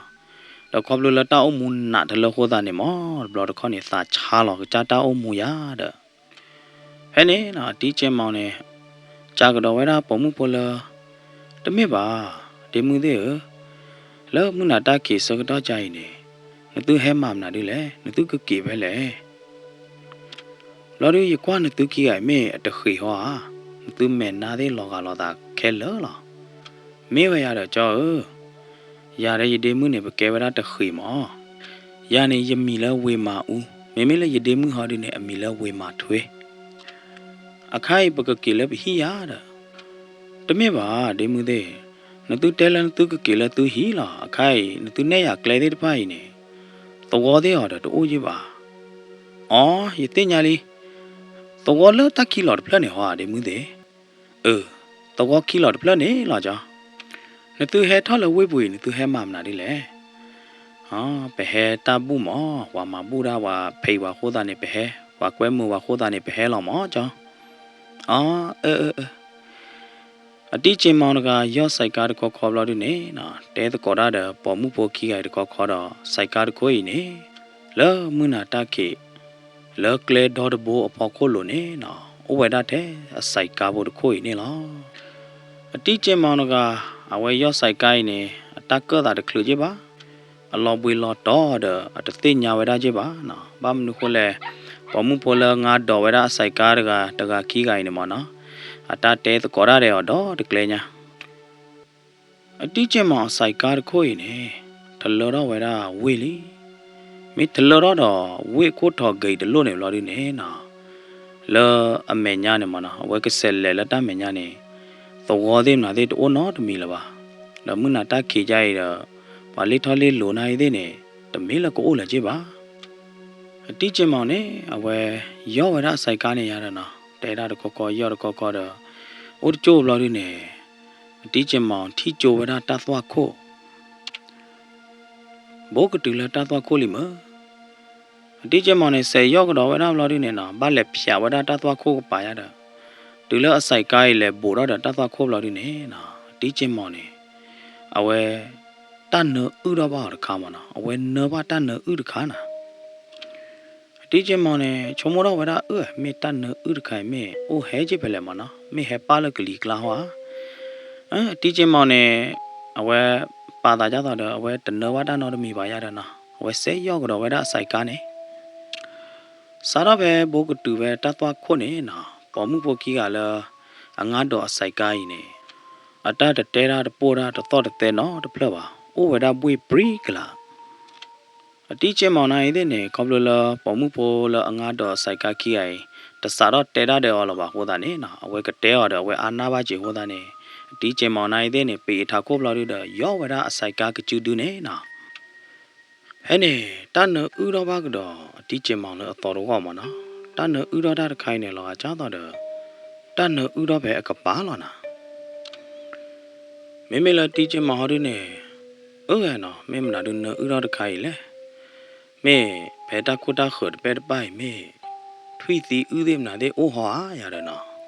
ဒီးခီဖျိလၢတၢ်အိၣ်မူနးတလၢဃိသးန့ၣ်မး တဘျီတခီၣ်န့ၣ် သးဆါလီၤကစၢ်တၢ်အိၣ်မူယၤဒီး ဖဲန့ၣ်နီၤ အတံကၠ့မီၤန့ၣ် စံးကဒီးဝဲဒၣ်ပိာ်မုၣ်ဖိလၢ တမ့ၢ်ဘၣ် ဒ့မုၣ်သ့ၣ်ဧၢ, လၢမုၢ်နၤတၢ်က့ၤဆၢကတီၢ်ကါအံၤန့ၣ် နသုဟဲမၤမနုၤဒ်လဲၣ်, နသုကက့ၤဖဲလဲၣ်. ဘျီဒုးယကွၢ်နသုခံဂၤအံၤမ့ၢ်အတဃ့ၢ်ဟီဧါ, နသုမဲာ်နါသ့ၣ်လီၤဂာ်လိာ်သးခဲလၢာ်လီၤ. မ့ၢ်ဝဲယၤဒီးကၠီဧၢ, ယၤဒီးယဒ့မုၣ်န့ၣ် ပကဲဝဲဒၣ်တဃ့ၢ်မး. ယၤန့ၣ်ယမံၤလၢဝ့ၤမၤအူ, မ့မ့ၢ်လၢယဒ့မုၣ်ဟီဒုးန့ၣ် အမံၤလၢဝ့ၤမၤထွ့. အခါအံၤပကက့ၤလၢပဟံၣ်ယၤဒီး တမ့ၢ်ဘၣ်ဒ့မုၣ်သ့ၣ်, နသုတဲလၢနသုကက့ၤလၢသုဟံၣ်လီၤ. အခါအံၤ နသုနဲၣ်ယၤကျဲသ့ၣ်တဖၣ်အံၤန့ၣ် သဝီသ့ၣ်အီၤဒီးတအိၣ်ယံၤဘၣ်. အိ ယသ့ၣ်ညါလံ. သဝီလၢတၢ်ခံလီၤတဖျၢၣ်န့ၣ်ဟီဧါဒ့မုၣ်သ့ၣ်. အၢ, သဝီခံလီၤတဖျၢၣ်န့ၣ်လီၤကၠီ. နသုဟဲထီၣ်လၢဝ့ၢ်ပူၤအံၤ နသုဟဲမၤမနုၤဒ်လဲၣ်. ပဟဲတၢ်ဘူၣ်မး, ပှၤမၤဘူၣ်ဒၣ်ပှၤဖံးပှၤအဃိသတးန့ၣ် ပဟဲ, ပှၤကွဲမုာ်ပှၤအဃိသတးန့ၣ် ပဟဲလီၤမးကၠီ. အၢ အၢ အၢ အတံက့မီၤတဂၤ ယီၢ်စဲးကါတခီခီဘျီဒုန့ၣ်နီၤ, တဲသကိးတၢ်ဒီးပိာ်မုၣ်ဖိခံဂၤအံၤတခီခီဒီး စဲးကါတခိၣ်အံၤန့ၣ် လၢမုၢ်နၤတၢ်ခံး လၢကျဲဒီတဘိအဖီခိၣ်လိၤန့ၣ်နီၤ, အိၣ်ဝဲဒၣ်ထဲအစဲးကါဖိတခိၣ်အံၤန့ၣ်လီၤ. အတံက့မီၤတဂၤ အဝဲယီၢ်စဲးကါအံၤန့ၣ် အတၢ်ကၢၣ်သးတချုးက့ဘၣ်, အလီၤဘှံးလီၤတီၤဒီး အတသ့ၣ်ညါဝဲဒၣ်က့ဘၣ်နီၤ. ဘၣ်မနုၤဃိလဲၣ်, ပိာ်မုၣ်ဖိလၢငါဒိးဝဲဒၣ်အစဲးကါတဂၤ တဂၤခံဂၤအံၤန့ၣ်မးနီၤ, အတၢ်တဲသကိးတၢ်ဒီးအီၤဒီတကျဲညါ အတံက့မီၤအစဲးကါတခိၣ်အံၤန့ၣ် ထလၢထီၣ်ဝဲဒၣ်ဝ့ၢ်လံ. မ့ၢ်ထလၢထီၣ်ဒီး ဝ့ၢ်ခိၣ်ထီၣ်ဂ့ၤတလိၣ်န့ၣ်ဘျီဒုန့ၣ်နီၤ, လၢအမဲာ်ညါန့ၣ်မးနီၤ, အဝဲကဆဲးလဲၤလၢတၢ်မဲာ်ညါန့ၣ် သဝီသ့ၣ်မနုၤသ့ၣ်တအိၣ်နီတမံၤလၢၤဘၣ်. ဒီးမုၢ်နၤတၢ်ခံးကါအံၤဒီး ပှၤလ့ၣ်ထီၣ်လ့ၣ်လိၤနၤအံၤသ့ၣ်န့ၣ် တမ့ၢ်လၢကအိၣ်လၢၤက့ဘၣ်. အတံက့မီၤန့ၣ် အဝဲယီၢ်ဝဲဒၣ်အစဲးကါန့ၣ်ယါဒီးနီၤ, တဲဒၣ်တခီခီ ယီၢ်တခီခီဒီး အိၣ်တကၠိၢ်ဘျီဒုန့ၣ် အတံက့မီၤထံၣ်ကၠိဝဲဒၣ်တၢ်သွၣ်ခိၣ် ဘိကတုၤလၢတၢ်သွၣ်ခိၣ်လံမး. အတံက့မီၤန့ၣ် စဲးယီၢ်ကဒီးဝဲဒၣ်ဘျီဒုန့ၣ်နီၤ, ဘၣ်လဲၤဖျးဝဲဒၣ်တၢ်သွၣ်ခိၣ်ကပၤယါဒီး တုၤလၢအစဲးကါအံၤလဲၤဘိးထီၣ်ဒီးတၢ်သွၣ်ခိၣ်ဘျီဒုန့ၣ်နီၤ, အတံက့မီၤန့ၣ် အဝဲ တၢ်နၢအုၣ်ထီၣ်ဘၣ်အီၤတခါမးနီၤ, အဝဲနၢဘၣ်တၢ်နၢအုၣ်တခါနီၤ. အတံက့မီၤန့ၣ် ဆိကမိၣ်ထီၣ်ဝဲဒၣ် အၢ မ့ၢ်တၢ်နၢအုၣ်တခါအံၤ မ့ၢ်အိၣ်ဟဲက့ဖဲလဲၣ်မးနီၤ, မ့ၢ်ဟဲပၢ်လၢကလံၤကျါဟီဧါ. အတံက့မီၤန့ၣ် အဝဲပာ်သးဒ်သိးဒီး အဝဲတနၢဘၣ်တၢ်နီတမံၤဘၣ်ယါဒီးနီၤ, အဝဲစဲးယီၢ်ကဒီးဝဲဒၣ်အစဲးကါန့ၣ် စးထီၣ်ဖဲဘိကတုၤဖဲတၢ်သွၣ်ခိၣ်န့ၣ်နီၤ, ပိာ်မုၣ်ဖိခံဂၤလၢ အငါဒိးအစဲးကါအံၤန့ၣ် အတၢ်တတဲတၢ်တပိၢ်တၢ်တသီၣ်တသဲနီတဖျၢၣ်ဘၣ်, အိၣ်ဝဲဒၣ်ဘှ့ၣ်ပြံကလး. အတံက့မီၤနၤအံၤသ့ၣ်န့ၣ် ခီဖျိလၢပိာ်မုၣ်ဖိလၢအငါဒိးအစဲးကါခံဂၤအံၤ တစးထီၣ်တဲတၢ်ဒီးအီၤလၢၤဘၣ်အဃိသတးန့ၣ်နီၤ, အဝဲကတဲအီၤဒီးအဝဲအါနၢ်ဘၣ်က့ၤအဃိသတးန့ၣ် အတံက့မီၤနၤအံၤသ့ၣ်န့ၣ် ပ့ၤအထးခိၣ်ဘျီဒုဒီး ယီၢ်ဝဲဒၣ်အစဲးကါကစုဒုန့ၣ်နီၤ ဖဲန့ၣ် တၢ်နၢအုၣ်ထီၣ်ဘၣ်ကဒီးအတံက့မီၤလၢအသီတဂီၢ်မးနီၤ, တၢ်နၢအုၣ်ထီၣ်တၢ်တခါအံၤန့ၣ် လီၤဂာ်ဒ်သိးဒီး တၢ်နၢအုၣ်ထီၣ်ဖဲအကပၤလီၤနီၤ. မ့မ့ၢ်လၢတံက့မီၤဟီဒုန့ၣ် အၢဝဲနီၤ, မ့ၢ်မနုၤဒုနၢအုၣ်ထီၣ်တခါအံၤလဲၣ်, မ့ၢ်ဖဲတၢ်ခိၣ်တၢ်ဃၢၤတပဲတဘၣ်အံၤ မ့ၢ်ထွံၣ်သံအုၣ်သ့ၣ်မနုၤသ့ၣ်အိၣ်ဟီဧါယၤဒီးနီၤ.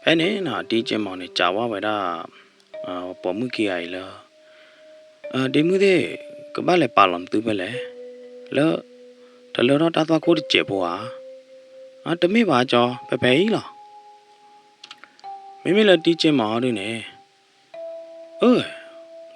ဖဲန့ၣ်နီၤ အတံက့မီၤန့ၣ် စံးဝဲဒၣ် ပိာ်မုၣ်ခံဂၤအံၤလၢ ဒ့မုၣ်သ့ၣ် ကဘၣ်လဲၤပာ်လီၤနသုဖဲလဲၣ်, လၢ ထလၢထီၣ်တၢ်သွၣ်ခိၣ်တစဲးဖိဧါ. တမ့ၢ်ဘၣ်ကၠီ, ဖဲဖဲအံၤလီၤ. မ့မ့ၢ်လၢတံက့မီၤဟီဒုန့ၣ် အၢ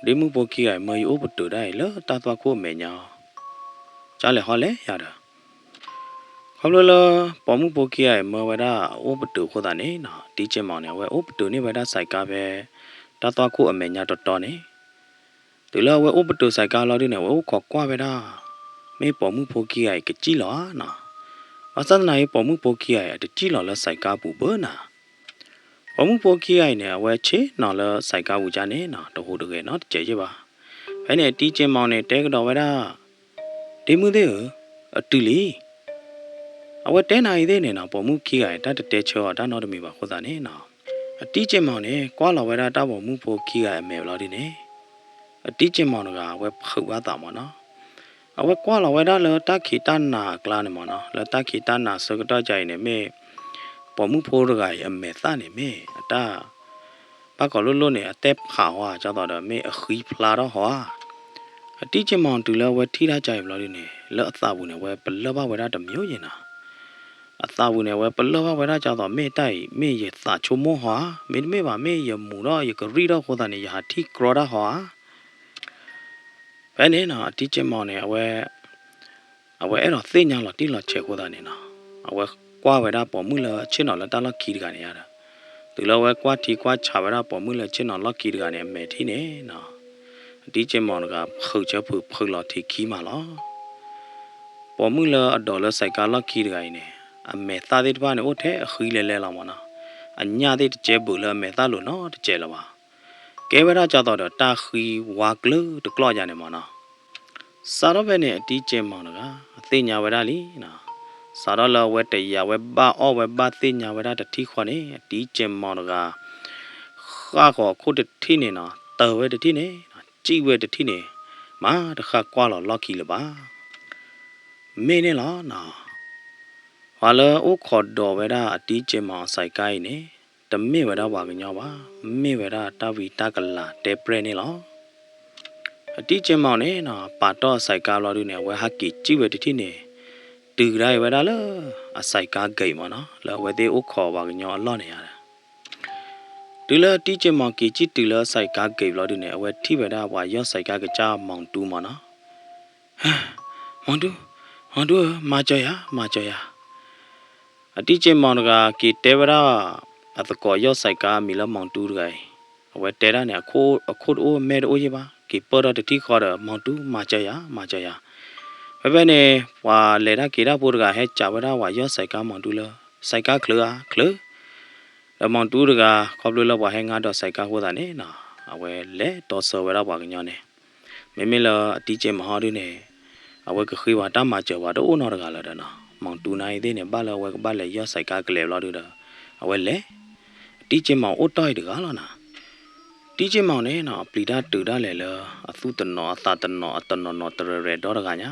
ဒ့မုၣ်ဖိခံဂၤအံၤ မၢယအိၣ်ပတုာ်ဒၣ်အံၤလၢတၢ်သွၣ်ခိၣ်အမဲာ်ညါ, ကၢ်လဲၤဟီလဲၣ်ယၤဒီး ခီဖျိလၢ ပိာ်မုၣ်ဖိခံဂၤအံၤမၢဝဲဒၣ်အအိၣ်ပတုာ်အဃိသတးန့ၣ်နီၤ, တံက့မီၤန့ၣ် အဝဲအိၣ်ပတုာ်န့ၢ်ဝဲဒၣ်စဲးကါဖဲ တၢ်သွၣ်ခိၣ်အမဲာ်ညါတီတီန့ၣ်, တုၤလၢအဝဲအိၣ်ပတုာ်စဲးကါလီၤဒုန့ၣ် အဝဲအိၣ်ခိးကွၢ်ဝဲဒၣ် မ့ၢ်ပိာ်မုၣ်ဖိခံဂၤအံၤကစံၣ်လီၤဧါနီၤ. ဘၣ်ဆၣ်သနာ်က့ ပိာ်မုၣ်ဖိခံဂၤအံၤ အတစံၣ်လီၤလၢစဲးကါပူၤဘၣ်နီၤ. ပိာ်မုၣ်ဖိခံဂၤအံၤန့ၣ် အဝဲဆ့ၣ်နီၤလၢစဲးကါပူၤကၢ်န့ၣ်နီၤ တဟူးတဂဲၤနီတစဲးက့ဘၣ်. ဖဲန့ၣ် တံက့မီၤန့ၣ် တဲကဒီးဝဲဒၣ် ဒ့မုၣ်သ့ၣ်ဧၢ, အတုၤလံ. အဝဲတဲနၤအံၤသ့ၣ်န့ၣ်နီၤ ပိာ်မုၣ်ခံဂၤအံၤ တၢ်တတဲဆၢအီၤတၢ်နီတမံၤဘၣ်အဃိသတးန့ၣ်နီၤ, အတံက့မီၤန့ၣ် ကွၢ်လီၤဝဲဒၣ်တၢ်ပိာ်မုၣ်ဖိခံဂၤအမဲာ်ဘျီဒုန့ၣ်, အတံက့မီၤတဂၤ အဝဲဖုးဘၣ်သးမးနီၤ. အဝဲကွၢ်လီၤဝဲဒၣ်လၢတၢ်ခံးတၢ်နၤအကျါန့ၣ်မးနီၤ, လၢတၢ်ခံးတၢ်နၤဆၢကတီၢ်ကၢ်အံၤန့ၣ် မ့ၢ် ပိာ်မုၣ်ဖိတဂၤအံၤအမဲာ်သၣ်န့ၣ် မ့ၢ်အတၢ် ဘၣ်ကိးလိၣ်လိၣ်န့ၣ် အတဲဖးဟီဧါ ဒ်သိးဒီးမ့ၢ်အဃံဖျါထီၣ်ဟီဧါ. အတံက့မီၤတုၤလၢအဝဲထံၣ်တၢ်ကၢ်အံၤဘျီဒုန့ၣ် လၢအသးပူၤန့ၣ် အဝဲပလၢၢ်ဘၣ်ဝဲဒၣ်တမံၤယဲၢ်နၤ. အသးပူၤန့ၣ် အဝဲပလၢၢ်ဘၣ်ဝဲဒၣ်ဒ်သိး မ့ၢ်တၢ်အံၤ မ့ၢ်ယသးဆိကမိၣ်ဟီဧါ, မ့တမ့ၢ်ဘၣ် မ့ၢ်ယမူၤထီၣ်ယကရံၣ်ထီၣ်အဃိသတးန့ၣ် ယဟးထံၣ်ကြီတၢ်ဟီဧါ. ဖဲန့ၣ်နီၤ အတံကၠ့မီၤန့ၣ် အဝဲ အဝဲအဲၣ်ဒိးသ့ၣ်ညါလီၤတံၢ်လီၤဆဲးအဃိသတးန့ၣ်နီၤ, အဝဲကွၢ်ဝဲဒၣ်ပိာ်မုၣ်လၢဆ့ၣ်နီၤလၢတၢ်လီၢ်ခံတဂၤန့ၣ်ဒီး, တုၤလၢအဝဲကွၢ်ထံကွၢ်ဆးဝဲဒၣ်ပိာ်မုၣ်လၢဆ့ၣ်နီၤလီၢ်ခံတဂၤန့ၣ် အမဲာ်ထံၣ်န့ၣ်နီၤ, အတံကၠ့မီၤတဂၤ ဖုးဆၢဖုးဖုးလီၤထံးခံမးလီၤ. ပိာ်မုၣ်လၢအဒိးလၢစဲးကါလီၢ်ခံတဂၤအံၤန့ၣ် အမဲာ်သၣ်သ့ၣ်တဖၣ်န့ၣ် အိၣ်ထဲအဃံလဲၤလဲၤလီၤမးနီၤ, အညၣ်သ့ၣ်တကဲဘုးလၢအမဲာ်သၣ်လိၤနီတကဲလၢၤဘၣ်. ကဲဝဲဒၣ်ဒ်သိးဒီးတၢ်ဃံဝါကျၢၢ်တကျီၢ်ယါန့ၣ်မးနီၤ. စးထီၣ်ဖဲန့ၣ် အတံကၠ့မီၤတဂၤ သ့ၣ်ညါဝဲဒၣ်လံနီၤ. စးထီၣ်လၢအဝဲတယာ်ဝဲဘၣ်အီၣ်ဝဲဘၣ်သ့ၣ်ညါဝဲဒၣ်တထံၣ်ဃီန့ၣ် အတံကၠ့မီၤတဂၤ ဃၣ်ဃီၤအခိၣ်တထံၣ်န့ၣ်နီၤ, တၢၤဝဲတထံၣ်န့ၣ်, စံၣ်ဝဲတထံၣ်န့ၣ်, မၤတဃၣ်ကွၢ်လီၤလီၢ်ခံလၢၤဘၣ်. မ့ၢ်န့ၣ်လီၤနီၤ. ပှၤလၢအိၣ်ခိးဒိးဝဲဒၣ်အတံကဲမီၤအစဲးကါအံၤန့ၣ် တမ့ၢ်ဝဲဒၣ်ပှၤကညီဘၣ်, မ့ၢ်ဝဲဒၣ်တၢ်ဝံတၢ်ကလၤတဲပြဲၢ်န့ၣ်လီၤ. အတံကဲမီၤန့ၣ်နီၤ ပာ်တီၢ်အစဲးကါဘျီဒုန့ၣ် အဝဲဟးက့ၤစံၣ်ဝဲတထံၣ်န့ၣ် တုၤဒၣ်အံၤဝဲဒၣ်လၢ အစဲးကါဂ့ၤမးနီၤ လၢအဝဲသ့ၣ်အိၣ်ခိးပှၤကညီအလီၢ်န့ၣ်ဧါ. တုၤလၢအတံကဲမီၤက့ၤစံၣ်တုၤလၢအစဲးကါဂ့ၤဘျီဒုန့ၣ် အဝဲထံၣ်ဝဲဒၣ်ပှၤယီၢ်စဲးကါကစၢ်မီၤတူမးနီၤ. မီၤတူ, မီၤတူဧၢ, မၤစၢၤယၤ, မၤစၢၤယၤ. အတံကဲမီၤတဂၤက့ၤတဲဝဲဒၣ် အသကိးယီၢ်စဲးကါအမံၤလၢမီၤတူတဂၤအံၤ, အဝဲတဲဒၣ်န့ၣ် အခိၣ်တအိၣ်မဲာ်တအိၣ်ယ့ၢ်ဘၣ်, က့ၤပၢၢ်ထီၣ်တထံၣ်ဃီဒီး မီၤတူ မၤစၢၤယၤ, မၤစၢၤယၤ. ဖဲဖဲန့ၣ် ပှၤလဲၤတၢ်က့ၤတၢ်ဖိတဂၤဟဲစံးဝဲဒၣ်ပှၤယီၢ်စဲးကါမီၤတူလၢ စဲးကါချုးဧါ, ချုး. ဒီးမီၤတူတဂၤ ခီဖျိလၢပှၤဟဲငါဒီးစဲးကါအဃိသတးန့ၣ်နီၤ အဝဲလဲၤတီဆၢဝဲဒၣ်ပှၤကညီန့ၣ် မ့မ့ၢ်လၢအတံကဲမီၤဟီဒုန့ၣ် အဝဲကဃ့ပှၤတၢ်မၤစၢၤပှၤတအိၣ်နီတဂၤလၢၤဒီးနီၤ မီၤတူနၤအံၤသ့ၣ်န့ၣ် ဘၣ်လၢအဝဲကဘၣ်လဲၤယီၢ်စဲးကါကလဲၤဘျီဒုဒီး အဝဲလဲၤ အတံကဲမီၤအိၣ်တီၢ်အံၤတဂၤလီၤနီၤ. တံကဲမီၤန့ၣ်နီၤ ပျံၤတၢ်တုၤဒၣ်လဲာ်လၢ အသူၣ်တနီၤအသးတနီၤအတနီၤနီၤတရဲၤရဲၤဒီတဂၤညါ ဒီး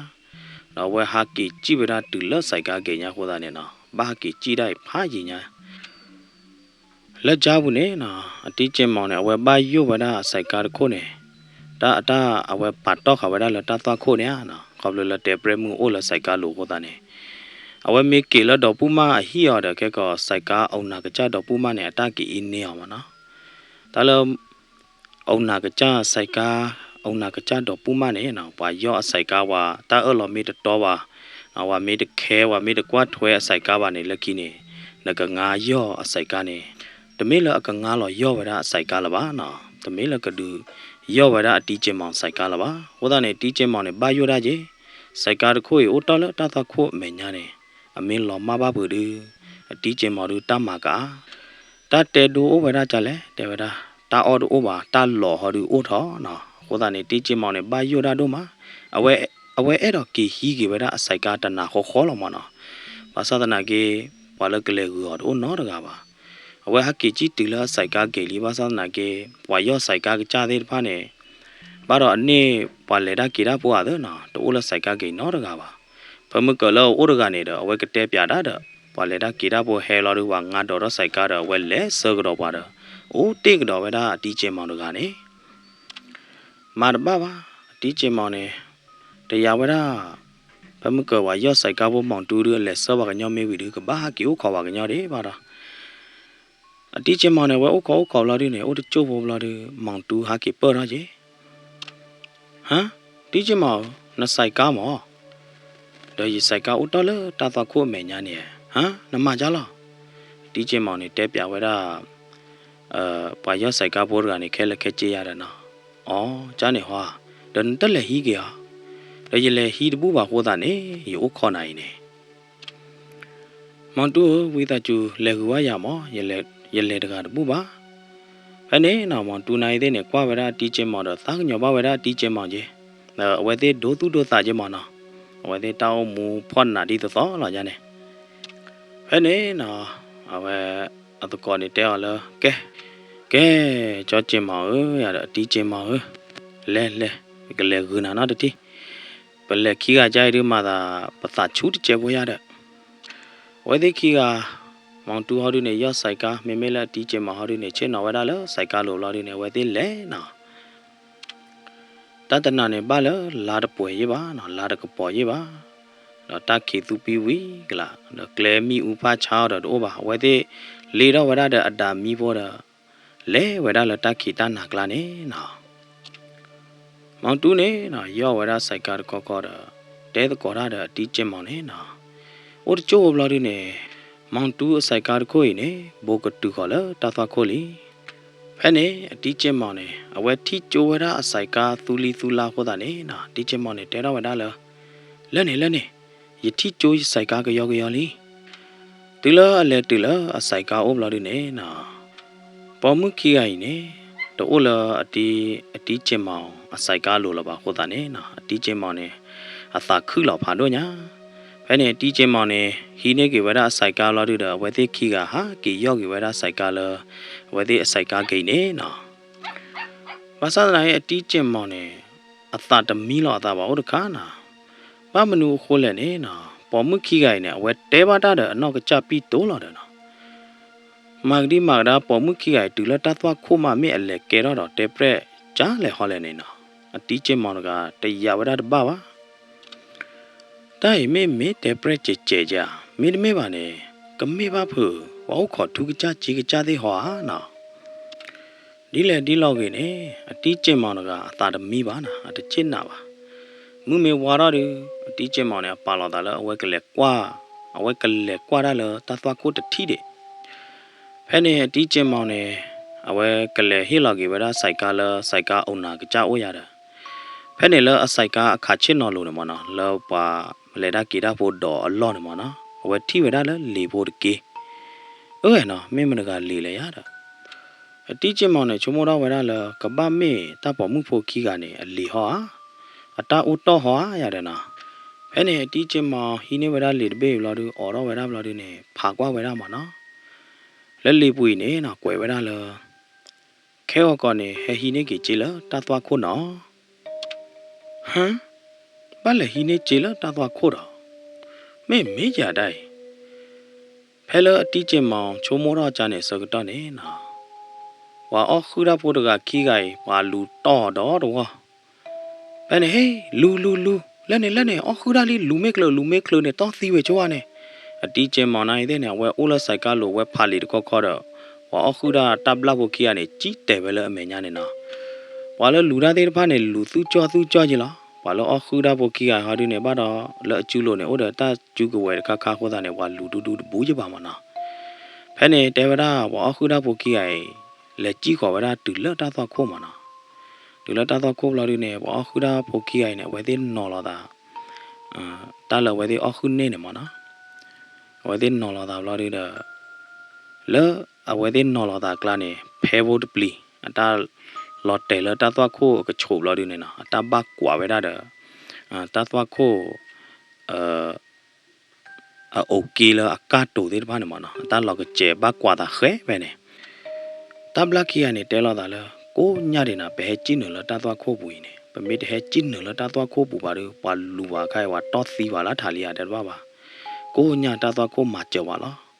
အဝဲဟးက့ၤစံၣ်ဝဲဒၣ်တုၤလၢစဲးကါဂ့ၤညါအဃိသတးန့ၣ်နီၤ ဘၣ်ဟးက့ၤစံၣ်ဒၣ်အံၤဖးယံာ်ညါ လၢကၠါပူၤန့ၣ်နီၤ အတံကဲမီၤန့ၣ် အဝဲဘၣ်ယိၣ်ဝဲဒၣ်အစဲးကါတခိၣ်န့ၣ် တၢ်အတၢ်အဝဲပာ်တီၢ်ဃာ်ဝဲဒၣ်လၢတၢ်သွၣ်ခိၣ်န့ၣ်ဧါနီၤ ခီဖျိလၢတဲပြဲၢ်မုၢ်အိၣ်လၢစဲးကါလိၤအဃိသတးန့ၣ် အဝဲမ့ၢ်က့ၤလၢဒီးပူၣ်မၢ်အဟံၣ်အီၤဒီး ခဲကီးစဲးကါအုးနၤကစၢ်ဒီးပူၣ်မၢ်န့ၣ် အတၢ်ကအံးန့ၢ်အီၤမးနီၤ တၢ်လၢ အုးနၤကစၢ်စဲးကါ အုးနၤကစၢ်ဒီးပူၣ်မၢ်န့ၣ်နီၤ ပှၤယီၢ်အစဲးကါဝဲ တၢ်အၢၣ်လီၤမ့ၢ်တတီဘၣ်, ဝဲမ့ၢ်တခဲ ဝဲမ့ၢ်တကွၢ်ထွဲအစဲးကါဘၣ်န့ၣ် လၢခံန့ၣ် နကငါယီၢ်အစဲးကါန့ၣ် တမ့ၢ်လၢအကငါလီၤယီၢ်ဝဲဒၣ်အစဲးကါလၢၤဘၣ်နီၤ တမ့ၢ်လၢကဒုးယီၢ်ဝဲဒၣ်အတံကဲမီၤစဲးကါလၢၤဘၣ်. အဃိသတးန့ၣ် တံကဲမီၤန့ၣ် ဘၣ်ယိၣ်ဒၣ်က့ၤ စဲးကါတခိၣ်အံၤအိၣ်တီၢ်လၢတၢ်သွၣ်ခိၣ်အမဲာ်ညါန့ၣ် အမ့ၢ်လီၤမၢ်ဘၣ်ဖုးဒု အတံကဲမီၤဒုတၢ်မၤကအါ တၢ်တဲဒိအိၣ်ဝဲဒၣ်ကလဲၣ် တဲဝဲဒၣ် တၢ်အီၣ်တအိၣ်ဘၣ် တၢ်လီၤဟီဒုအိၣ်ထီၣ်နီၤ. အဃိသတးန့ၣ် တံကဲမီၤန့ၣ် ဘၣ်ယိၣ်ဒၣ်ဒိၣ်မး အဝဲ အဝဲအဲၣ်ဒိးက့ၤဟံးက့ၤဝဲဒၣ်အစဲးကါတနၤဃီဃီလီၤမးနီၤ. ဘၣ်ဆၣ်သနာ်က့ ပှၤလၢကလဲၤဂုာ်အီၤတအိၣ်နီတဂၤဘၣ်. အဝဲဟဲက့ၤစံၣ်တုၤလၢအစဲးကါက့ၤလံ ဘၣ်ဆၣ်သနာ်က့ ပှၤယီၢ်စဲးကါကစၢ်သ့ၣ်တဖၣ်န့ၣ် ဘၣ်ဒီးအန့ၢ်ပှၤလဲၤတၢ်က့ၤတၢ်ဖိအသးနီၤ တအိၣ်လၢစဲးကါက့ၤနီတဂၤဘၣ်. ဖဲမုၢ်ကၢၤလၢအအိၣ်တဂၤန့ၣ်ဒီး အဝဲကတဲပၠးဒၣ်ဒီး ပှၤလဲၤတၢ်က့ၤတၢ်ဖိဟဲလီၤဒီး ပှၤငါဒိးထီၣ်စဲးကါဒီး အဝဲလဲၤဆၢကဒီးပှၤဒီး အိၣ်တ့ၢ်ကဒီးဝဲဒၣ်အတံကဲမီၤတဂၤန့ၣ် မၤတဘၣ်ဘၣ်. အတံကဲမီၤန့ၣ် တယာ်ဝဲဒၣ် ဖဲမုၢ်ကၢၤပှၤယီၢ်စဲးကါဖိမီၤတူဒု အလဲၤဆှၢပှၤကညီမ့ၢ်ဝံၤဒု ကဘၣ်ဟဲက့ၤအိၣ်ခိးပှၤကညီဒံးဘၣ်ဒီး အတံကဲမီၤန့ၣ် အဝဲအိၣ်ခိးအိၣ်ခိးဘျီဒုန့ၣ် အိၣ်တကၠိၢ်ဖိဘျီဒု မီၤတူဟဲက့ၤပၢၢ်ထီၣ်က့ၤ ဟါ, တံကဲမီၤဧၢ, နစဲးကါမး, ဒီးယစဲးကါအိၣ်တ့ၢ်လၢတၢ်သွၣ်ခိၣ်အမဲာ်ညါန့ၣ်, ဟါ, နမၤကၢ်လီၤ. တံကဲမီၤန့ၣ် တဲပၠးဝဲဒၣ် ပှၤယီၢ်စဲးကါဖိတဂၤန့ၣ် ခဲလၢာ်ခဲဆ့ယါဒီးနီၤ, အိ ကၢ်န့ၣ်ဟီ, ဒီးနတလဲၤဟံးက့ၤဧါ, ဒီးယလဲၤဟံးတဘူၣ်ဘၣ်အဃိသတးန့ၣ် ယအိၣ်ခိးနၤအံၤန့ၣ် မီၤတူဧၢ, ဝံသးစူၤ လဲၤဂုာ်ဝဲယၤမး, ယလဲၤတဂၤတဘူၣ်ဘၣ်. ဖဲန့ၣ်နီၤ မီၤတူနၤအံၤသ့ၣ်န့ၣ် ကွၢ်ဝဲဒၣ်အတံကဲမီၤဒီး သးကညီၤဘၣ်ဝဲဒၣ်အတံကဲမီၤက့ၤ, အဝဲသ့ၣ်ဒိသူၣ်ဒိသးက့ၤမးနီၤ, အဝဲသ့ၣ်တၢ်အိၣ်မူဖှီၣ်နးဒ်သိးသိးလီၤယါန့ၣ်. ဖဲန့ၣ်နီၤ အဝဲ အသကိးန့ၣ်တဲအီၤလၢ ကဲ, ကဲ, ကၠီကဲမီၤဧၢ, ယၤဒီးအတံကဲမီၤဧၢ, လဲၤလဲၤ, ကလဲၤဂုာ်နၤနီတထံၣ် ပလဲၤခံဂၤကါအံၤဒုးမၤသး ပသးဆူၣ်တစဲးဖိယါဒီး အဝဲသ့ၣ်ခံဂၤ မီၤတူဟီဒုန့ၣ် ယီၢ်စဲးကါ, မ့မ့ၢ်လၢအတံကဲမီၤဟီဒုန့ၣ် ဆ့ၣ်နီၤဝဲဒၣ်လၢစဲးကါလိၤဘျီဒုန့ၣ် အဝဲသ့ၣ်လဲၤနီၤ. တၢ်တနၤန့ၣ် ဘၣ်လၢလါတပှဲၤယ့ၢ်ဘၣ်နီၤ, လါတကပီၤယ့ၢ်ဘၣ်, ဒီးတၢ်ခံးသူပံဝံၤကလး, ဒီးကျဲမ့ၣ်အူဖးဆါအီၤဒီးတအိၣ်ဘၣ်, အဝဲသ့ၣ်လ့ထီၣ်ဝဲဒၣ်ဒီးအဒၣ်မံဖိဒီး လဲၤဝဲဒၣ်လၢတၢ်ခံးတၢ်နၤကျါန့ၣ်နီၤ. မီၤတူန့ၣ်နီၤ ယီၢ်ဝဲဒၣ်စဲးကါတခီခီဒီး တဲသကိးတၢ်ဒီးအတံကဲမီၤန့ၣ်နီၤ, အိၣ်တကၠိၢ်ဖိဘျီဒုန့ၣ် မီၤတူအစဲးကါတခိၣ်အံၤန့ၣ် ဘိးကတုၤဃီၤလၢတၢ်သွၣ်ခိၣ်လံ. ဖဲန့ၣ် အတံကဲမီၤန့ၣ် အဝဲထံၣ်ကၠိဝဲဒၣ်အစဲးကါသူလံသူလါအဃိသတးန့ၣ်နီၤ အတံကဲမီၤန့ၣ် တဲထီၣ်ဝဲဒၣ်လၢ လၢန့ၣ်လၢန့ၣ် ယထံၣ်ကၠိယစဲးကါကယီကယီလံ. တုၤလၢအလဲၤတုၤလၢအစဲးကါအိၣ်ဘျီဒုန့ၣ်နီၤ ပိာ်မုၣ်ခံဂၤအံၤန့ၣ် တအိၣ်လၢအတံ အတံကဲမီၤအစဲးကါလိၤလၢၤဘၣ်အဃိသတးန့ၣ်နီၤ အတံကဲမီၤန့ၣ် အသးခုၣ်လီၤဖးဒိၣ်ညါ. ဖဲန့ၣ် အတံကဲမီၤန့ၣ် ဟံးန့ၢ်က့ၤဝဲဒၣ်အစဲးကါဘျီဒုဒီး အဝဲသ့ၣ်ခံဂၤဟးက့ၤယီၢ်က့ၤဝဲဒၣ်စဲးကါလၢ အဝဲသ့ၣ်အစဲးကါက့ၤအံၤန့ၣ်နီၤ. ဘၣ်ဆၣ်သနာ်က့ အတံကဲမီၤန့ၣ် အသးတမံလီၤအသးဘၣ်အိၣ်တခါနီၤ. ဘၣ်မနုၤအဃိလဲၣ်န့ၣ်နီၤ, ပိာ်မုၣ်ခံဂၤအံၤန့ၣ် အဝဲတဲဘၣ်တၢ်ဒီးအနီၢ်ကစၢ်ပံၢ်တိၢ်လီၤဒီးနီၤ. မၤကဒံမၤကဒါ ပိာ်မုၣ်ခံဂၤအံၤ တုၤလၢတၢ်သွၣ်ခိၣ်မးမ့ၢ်အလဲၤကဲထီၣ်ဒီး တဲပြဲၣ်ကၢလဲၣ်ဟီလဲၣ်န့ၣ်နီၤ, အတံၤက့မီၤတဂၤ တယာ်ဝဲဒၣ်တဘၣ်ဘၣ်. တၢ်အံၤမ့ၢ်မ့ၢ်တဲပြဲၣ်ကဲးကဲးဧါ, မ့တမ့ၢ်ဘၣ်န့ၣ် ကမ့ၢ်ဘၣ်ဖုး ပှၤအိၣ်ခိးထူကစၢ်က့ကစၢ်သ့ၣ်ဟီဧါနီၤ. ဒ်လဲၣ်ဒ်လဲၣ်ဂ့ၤန့ၣ် အတံၤက့မီၤတဂၤ အသးတမံဘၣ်နီၤ, အတဆ့ၣ်နၤဘၣ်. မုၢ်မ့ၢ်ဝါထီၣ်ဒီး အတံၤက့မီၤန့ၣ် အပာ်လီၤသးလၢအဝဲကလဲၤကွၢ်, အဝဲကလဲၤကွၢ်တၢ်လၢတၢ်သွၣ်ခိၣ်တထံၣ်ဒံး. ဖဲန့ၣ် အတံၤက့မီၤန့ၣ် အဝဲကလဲၤဟ့ၣ်လီၤက့ၤဝဲဒၣ် ဆိုင်ကယ် လၢ ဆိုင်ကယ် owner ကစၢ်အိၣ်ယၤဒီး ဖဲန့ၣ်လၢအ ဆိုင်ကယ် အခးဆ့ၣ်နီၤလိၤန့ၣ်မ့ၢ်နီၤ, လၢပှၤလဲၤတၢ်က့ၤတၢ်ဖိဒီးအလီၢ်န့ၣ်မ့ၢ်နီၤ, အဝဲထံၣ်ဝဲဒၣ်လၢလံာ်ဖိတက့ၢ်. အၢနီၤ, မ့ၢ်မတၤတဂၤလံာ်လဲၣ်ယၤဒီး အတံၤက့မီၤန့ၣ် ဆိကမိၣ်ထီၣ်ဝဲဒၣ်လၢ ကဘၣ်မ့ၢ်တၢ်ပိာ်မုၣ်ဖိခံဂၤန့ၣ် အလံာ်ဟီဧါ, အတၢ်အိၣ်တီၢ်ဟီဧါယၤဒီးနီၤ. ဖဲန့ၣ် အတံၤက့မီၤဟံးန့ၢ်ဝဲဒၣ်လံာ်တဘ့ၣ်ဘျီဒုး အိးထီၣ်ဝဲဒၣ်ဘျီဒုးန့ၣ် ဖးကွၢ်ဝဲဒၣ်မ့ၢ်နီၤ. လၢလံာ်ပူၤအံၤန့ၣ်နီၤ ကွဲးဝဲဒၣ်လၢ ခဲဂီၤကီးန့ၣ် ဟဲဟံးန့ၢ်က့ၤစ့လၢတၢ်သွၣ်ခိၣ်နီၤ. ဟါ, ဘၣ်လဲၤဟံးန့ၢ်စ့လၢတၢ်သွၣ်ခိၣ်ဒီး မ့ၢ်မ့ၢ်ယၤဒၣ်အံၤ. ဖဲလၢအတံၤက့မီၤဆိကမိၣ်ထီၣ်ကါန့ၣ်အဆၢကတီၢ်န့ၣ်နီၤ, ပှၤအီၣ်ဃုာ်တၢ်ဖိတဂၤခံဂၤအံၤ ပှၤလူၤတီၢ်ဒီးတဝီ. ဖဲန့ၣ် ဟ့ၣ် လူၤ လူၤ လူၤ လၢန့ၣ် လၢန့ၣ် အီၣ်ဃုာ်တၢ်လံ လူၤမ့ၢ်ချုး လူၤမ့ၢ်ချုးန့ၣ် တီၢ်သံဝဲဆိဧါန့ၣ်. အတံၤက့မီၤနၤအံၤသ့ၣ်န့ၣ် အဝဲအိၣ်လၢ ဆိုင်ကယ် လိၤ အဝဲဖးလံာ်တခီခီဒီး ပှၤအီၣ်ဃုာ်တၢ်တၢ်ဘျၣ်ဖိခံဂၤန့ၣ် ကံၣ်တဲာ်ဝဲလၢအမဲာ်ညါန့ၣ်နီၤ. ပှၤလၢလူၤတၢ်သ့ၣ်တဖၣ်န့ၣ် လူၤသူၣ်ကၠီၣ်သူၣ်ကၠီၣ်က့လီၤ. ပှၤလၢအီၣ်ဃုာ်တၢ်ဖိခံဂၤဟီဒုးန့ၣ် ဘၣ်ဒီးလၢအစုလိၤန့ၣ် အိၣ်ဒီးတၢ်စုကဝဲၤတခါခါအဃိသတးန့ၣ် ပှၤလူၤဒူဒူတဘူးယဘၣ်မ့ၢ်နီၤ. ဖဲန့ၣ်တဲဝဲဒၣ် ပှၤအီၣ်ဃုာ်တၢ်ဖိခံဂၤအံၤ လဲၤစံၣ်ဃီၤဝဲဒၣ်တုၤလၢတၢ်သွၣ်ခိၣ်မ့ၢ်နီၤ. တုၤလၢတၢ်သွၣ်ခိၣ်ဘျီဒုးန့ၣ် ပှၤအီၣ်ဃုာ်တၢ်ဖိခံဂၤအံၤန့ၣ် အဝဲသ့ၣ်နီၤလီၤသး တၢ်လၢအဝဲသ့ၣ်အီၣ်ဃုာ်န့ၢ်န့ၣ်မ့ၢ်နီၤ. အဝဲသ့ၣ်နီၤလီၤသးဘျီဒုးဒီး လၢအဝဲသ့ၣ်နီၤလီၤသးအကျါန့ၣ် ဖဲဖိတပျံၤ အတၢ်လီၤတဲာ်လၢတၢ်သွၣ်ခိၣ်အကဆူးဘျီဒုးန့ၣ်နီၤ အတၢ်ဘၣ်ကွၢ်ဝဲဒၣ်ဒီး တၢ်သွၣ်ခိၣ် အအိၣ်က့လၢအကၢ်တိၤသ့ၣ်တဖၣ်န့ၣ်မ့ၢ်နီၤ အတၢ်လီၤကစဲးဘၣ်ကွၢ်သးဃဲဖဲန့ၣ် တၢ်ဘျၣ်ခံဂၤန့ၣ် တဲလိာ်သးလၢ ကိးညါဒံးနၤ ပဟဲစံၣ်နုာ်လၢတၢ်သွၣ်ခိၣ်ပူၤအံၤန့ၣ် ပမ့ၢ်တဟဲစံၣ်နုာ်လၢတၢ်သွၣ်ခိၣ်ပူၤဘၣ်ဒီး ပှၤလူၤဘၣ်ခါအံၤ ပှၤတီၢ်သံဘၣ်လၢထးလံဧါတဲတဘၣ်ဘၣ်. ကိးညါတၢ်သွၣ်ခိၣ်မၤစၢၤဝဲလီၤ.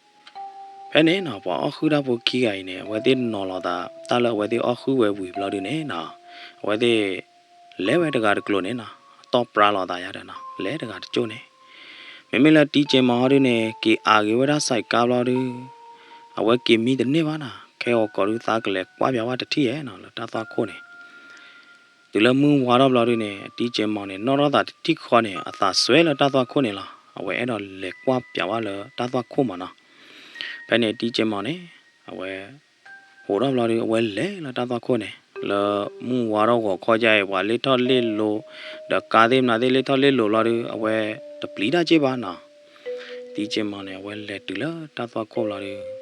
ဖဲန့ၣ်နီၤ ပှၤအီၣ်ဃုာ်တၢ်ဖိခံဂၤအံၤန့ၣ် အဝဲသ့ၣ်နီၤလီၤသး တၢ်လၢအဝဲသ့ၣ်အီၣ်ဃုာ်ဝဲဝံၤဘျီဒုးန့ၣ်နီၤ အဝဲသ့ၣ် လဲၤဝဲတဂၤတကျိၤန့ၣ်နီၤ အတီၢ်ပြါလီၤသးယါဒီးနီၤ လဲၤတဂၤတကၠိၢ်န့ၣ် မ့မ့ၢ်လၢတံၤကဲမီၤဟီဒုးန့ၣ် က့ၤအါဂ့ၤဝဲဒၣ် ဆိုင်ကယ် ဘျီဒုး အဝဲက့ၤမံတန့ၢ်ဘၣ်နီၤ ခဲဂီၤကီးဒုးသးကလဲၤကွၢ်ပၠးဝဲတထံၣ်ယဲနီၤ လၢတၢ်သွၣ်ခိၣ်န့ၣ် တုၤလၢမုၢ်ဝါထီၣ်ဘျီဒုးန့ၣ် အတံၤကဲမီၤန့ၣ် နီၣ်ထီၣ်သးတထံၣ်ဃီန့ၣ် အသးစွဲလၢတၢ်သွၣ်ခိၣ်န့ၣ်လီၤ. အဝဲအဲၣ်ဒိးလဲၤကွၢ်ပၠးဝဲလၢတၢ်သွၣ်ခိၣ်မ့ၢ်နီၤ. ဖဲန့ၣ်အတံၤကဲမီၤန့ၣ် အဝဲ ဟိးထီၣ်ဘျီဒုး အဝဲလဲၤလၢတၢ်သွၣ်ခိၣ်န့ၣ် လၢမုၢ်ဝါထီၣ်ဂီၤခီယါအံၤ ပှၤလ့ၣ်ထီၣ်လ့ၣ်လိၤ ဒီးကါသ့ၣ်မနုၤသ့ၣ်လ့ၣ်ထီၣ်လ့ၣ်လိၤဘျီဒုး အဝဲတပျံၤတၢ်က့ၢ်ဘၣ်နီၤ. တံၤကဲမီၤန့ၣ် အဝဲလဲၤတုၤလၢတၢ်သွၣ်ခိၣ်ဘျီဒုး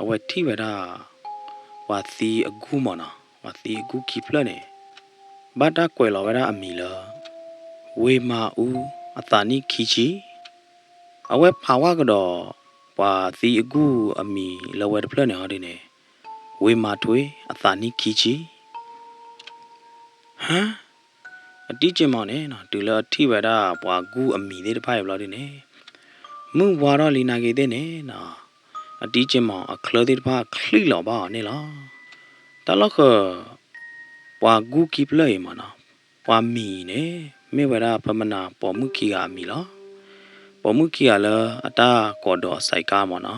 အဝဲထံၣ်ဝဲဒၣ် ပှၤသံအဂူၢ်မ့ၢ်နီၤ ပှၤသံအဂူၢ်ခံဖျၢၣ်န့ၣ် ဘၣ်တၢ်ကွဲးလီၤဝဲဒၣ်အမံၤလၢ ဝ့မါအူ အသးနံၣ်ခံဆံ အဝဲဖးဝဲကဒီး ပှၤသံအဂူၢ်အမံၤလၢဝဲတဖျၢၣ်န့ၣ်ဟီဒုးန့ၣ် ဝ့မါထွ့ အသးနံၣ်ခံဆံ ဟါ အတံၤက့ၤမီၤန့ၣ်နီၤ တုၤလၢအထံၣ်ဝဲဒၣ်ပှၤဂူၢ်အမံၤသ့ၣ်တဖၣ်အံၤဘျီဒုးန့ၣ် မုၢ်ဝါထီၣ်လံနာ်က့ၤသ့ၣ်န့ၣ်နီၤ အတံၤက့ၤမီၤအချၢသ့ၣ်တဖၣ်ချံးလီၤဘၣ်အီၤန့ၣ်လီၤ. တၢ်လီၢ်ဃၢၤ ပှၤဂူၢ်ခံဖျၢၣ်အံၤမ့ၢ်နီၤ ပှၤမံၤအံၤန့ၣ် မ့ၢ်ဝဲဒၣ်ဖဲမနၤပိာ်မုၣ်ခံဂၤအမံၤလီၤ. ပိာ်မုၣ်ခံဂၤလၢအတၢ်ကိးဒီးအဆိုင်ကယ်မ့ၢ်နီၤ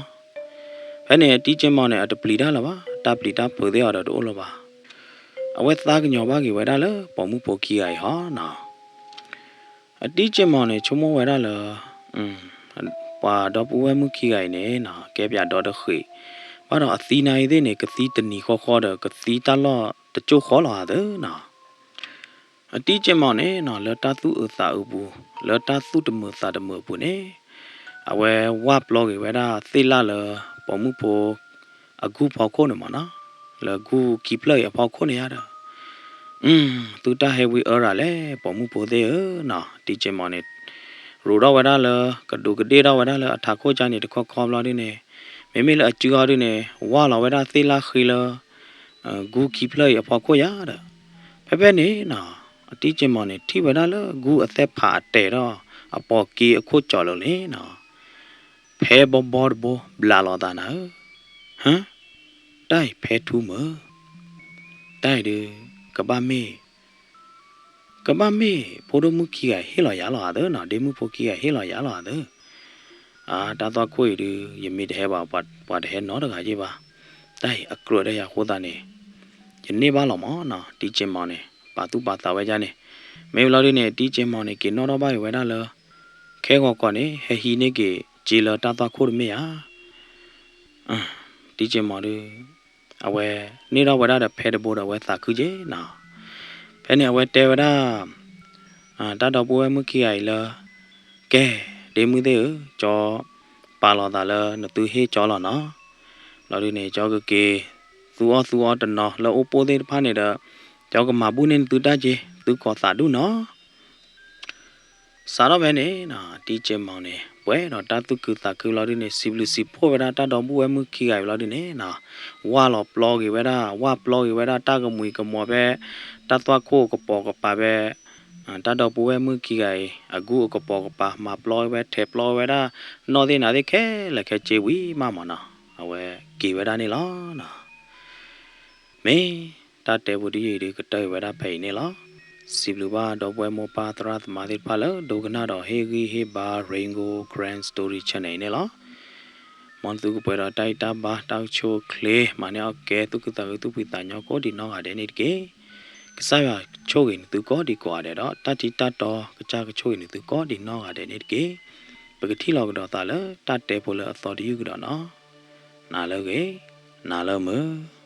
ဖဲန့ၣ်အတံၤက့ၤမီၤန့ၣ် အတပျံၤတၢ်လၢၤဘၣ် တၢ်ပျံၤတၢ်ဖုးသ့ၣ်အီၤဒီးတအိၣ်လၢၤဘၣ်. အဝဲသးကညီၤဘၣ်က့ၤဝဲဒၣ်လၢပိာ်မုၣ်ဖိခံဂၤအံၤဟီနီၤ. အတံၤက့ၤမီၤန့ၣ် ဆိကမိၣ်ဝဲဒၣ်လၢ ပှၤဒီပုၢ်ဝဲၢ်မုၣ်ခံဂၤအံၤန့ၣ်နီၤ ကဲပၠးဒီတဃံး ဘၣ်ဒီးအသံနာ်အံၤသ့ၣ်န့ၣ် ကသံတနံၤဃီဃီဒီး ကသံတၢ်လီၢ်တကၠိၢ်ဃီလီၤဧါသ့နီၤ. အတံၤက့ၤမီၤန့ၣ်နီၤ လၢတၢ်သူၣ်အုးသးအုးပူၤ လၢတၢ်သူၣ်တမုာ်သးတမုာ်အပူၤန့ၣ် အဝဲဝၢ်ပျီက့ၤဝဲဒၣ်သ့ၣ်လၣ်လၢ ပိာ်မုၣ်ဖိ အဂူၢ်ဖီခိၣ်န့ၣ်မ့ၢ်နီၤ လၢဂူၢ်ခံဖျၢၣ်အံၤအဖီခိၣ်န့ၣ်ယါဒီး သုတၢ်ဟဲဝံအၢရၤလဲၣ် ပိာ်မုၣ်ဖိသ့ၣ်ဧၢနီၤ တံၤက့ၤမီၤန့ၣ် ရိးထီၣ်ဝဲဒၣ်လၢ ကဒူးကဒ့ၣ်ထီၣ်ဝဲဒၣ်လၢအထးခိၣ်ကါန့ၣ်တခီခီဘျီဒုန့ၣ် မ့မ့ၢ်လၢအစုဟီဒုန့ၣ် ဝၢ်လီၤဝဲဒၣ်သ့ၣ်လၣ်ဃ့လၢ ဂူၢ်ခံဖျၢၣ်အံၤအဖီခိၣ်ယါဒီး ဖဲဖဲန့ၣ်နီၤ တံက့မီၤန့ၣ် ထံၣ်ဝဲဒၣ်လၢဂူအသဲၣ်ဖးအတဲာ်ဒီး အပိာ်က့အခိၣ်ကၠီလိၤန့ၣ်နီၤ, ဖဲဘီဘီတဘိဘျးလိာ်သးနၤဧၢ, ဟၢ, တၢ်အံၤဖဲထူမုၢ်, တၢ်အံၤဒုး ကဘၣ်မ့ၢ် ကဘၣ်မ့ၢ်ဖိဒိၣ်မုၣ်ခံဂၤဟ့ၣ်လီၤယၤလီၤဧါသၢနီၤ, ဒ့မုၣ်ဖိခံဂၤဟ့ၣ်လီၤယၤလီၤဧါသၢ. အါ တၢ်သွၣ်ခိၣ်အံၤဒုး ယမ့ၢ်တဟဲဘၣ် ပှၤတဟဲနီတဂၤယ့ၢ်ဘၣ်. တၢ်အံၤအကြၢးဒီးယၤအဃိသတးန့ၣ် ယန့ၢ်ဘၣ်လီၤမးနီၤ, တံက့မီၤန့ၣ် ပာ်သူၣ်ပာ်သးဝဲဒၣ်န့ၣ်. မ့ၢ်ဝံၤလီၤဒုးန့ၣ် တံက့မီၤန့ၣ် က့ၤနီၣ်ထီၣ်ဘၣ်က့ၤဝဲဒၣ်လၢ ခဲဂီၤကီၢ်န့ၣ် ဟဲဟံးန့ၢ်က့ၤက့လၢတၢ်သွၣ်ခိၣ်တမ့ၢ်ဧါ. တံက့မီၤဒုး အဝဲန့ၢ်ထီၣ်ဝဲဒၣ်ဒီးဖဲတဘိဒီး အဝဲသးခုက့ၤနီၤ. ဖဲန့ၣ်အဝဲတဲဝဲဒၣ် တၢ်ဒီပုၢ်ဝဲၢ်မုၣ်ခံဂၤအံၤလၢ ကဲ ဒ့မုၣ်သ့ၣ်ဧၢ, ကၠီပာ်လီၤသးလၢနသုဟ့ၣ်ကၠီလီၤနီၤ. လီၤဒုးန့ၣ် ကၠီကက့ၤသူအီၣ်သူအီတနီၤလၢအိၣ်ပိၢ်သ့ၣ်တဖၣ်န့ၣ်ဒီး ကၠီကမၤဘူၣ်န့ၢ်နသုတၢ်က့ၤ သုကီၤသးဒူၣ်နီၤ. စးထီၣ်ဖဲန့ၣ်နီၤ တံက့မီၤန့ၣ် ပှဲၤဒီးတၢ်သူၣ်ခုသးခုလီၤဒုးန့ၣ် စံးဘျုးစံးဖှိၣ်ဝဲဒၣ်တၢ်ဒီပုၢ်ဝဲၢ်မုၣ်ခံဂၤအံၤလီၤဒုးန့ၣ်နီၤ, ဝၢ်လီၤပျီက့ၤဝဲဒၣ် ဝၢ်ပျီက့ၤဝဲဒၣ်တၢ်ကမှံၤကမီၤဖဲ တၢ်သွၣ်ခိၣ်အကပိာ်ကပၤဖဲ တၢ်ဒီပုၢ်ဝဲၢ်မုၣ်ခံဂၤအံၤ အဂူအကပိာ်ကပၤ မၤပျီဝဲ ထဲးပျီဝဲဒၣ် နီၣ်သ့ၣ်နၤသ့ၣ်ခဲလၢာ်ခဲဆ့ဝံၤမးမးနီၤ အဝဲက့ၤဝဲဒၣ်န့ၣ်လီၤ. မ့ၢ်တၢ်တဲဖိတယုၢ်အံၤဒုး ကတၢၢ်အံၤဝဲဒၣ်ဖဲအံၤန့ၣ်လီၤ. စံးဘျုးဘၣ်ဒီပုၢ်ဝဲၢ်မိၢ်ပၢ်သရၣ်သမါသ့ၣ်တဖၣ်လၢ ဒိကနၣ်ဒီးဟ့ၣ်ဂံၢ်ဟ့ၣ်ဘါ Rain Gold Karen Story Channel အံၤန့ၣ်လီၤ. မ်သုကပှဲၤဒီးတၢ်အံၣ်တၢ်ဘါတၢ်ကဆိၣ်ချ့ မၤန့ၢ်အီၣ်ကဲ သူၣ်ခုသးခုသူၣ်ဖှံသးညီကိးဒံးနီၢ်ဂၤဒဲးန့ၣ်တက့ၢ်. ကစၢ်ယွၤဆိၣ်ဂ့ၤနသုကိးဒံးကိးဂၤဒဲးဒီး တၢ်ထံတၢ်တီကစၢ်ကဆိၣ်ဂ့ၤနသုကိးဒံးနီၢ်ဂၤဒဲးန့ၣ်တက့ၢ်. ပကထံၣ်လီၤကဒီးသးလၢတၢ်တဲဖိလၢအသီတယုၢ်ကဒီးနီၤ. နၤလၢဂ့ၤ, နၤလၢမုာ်.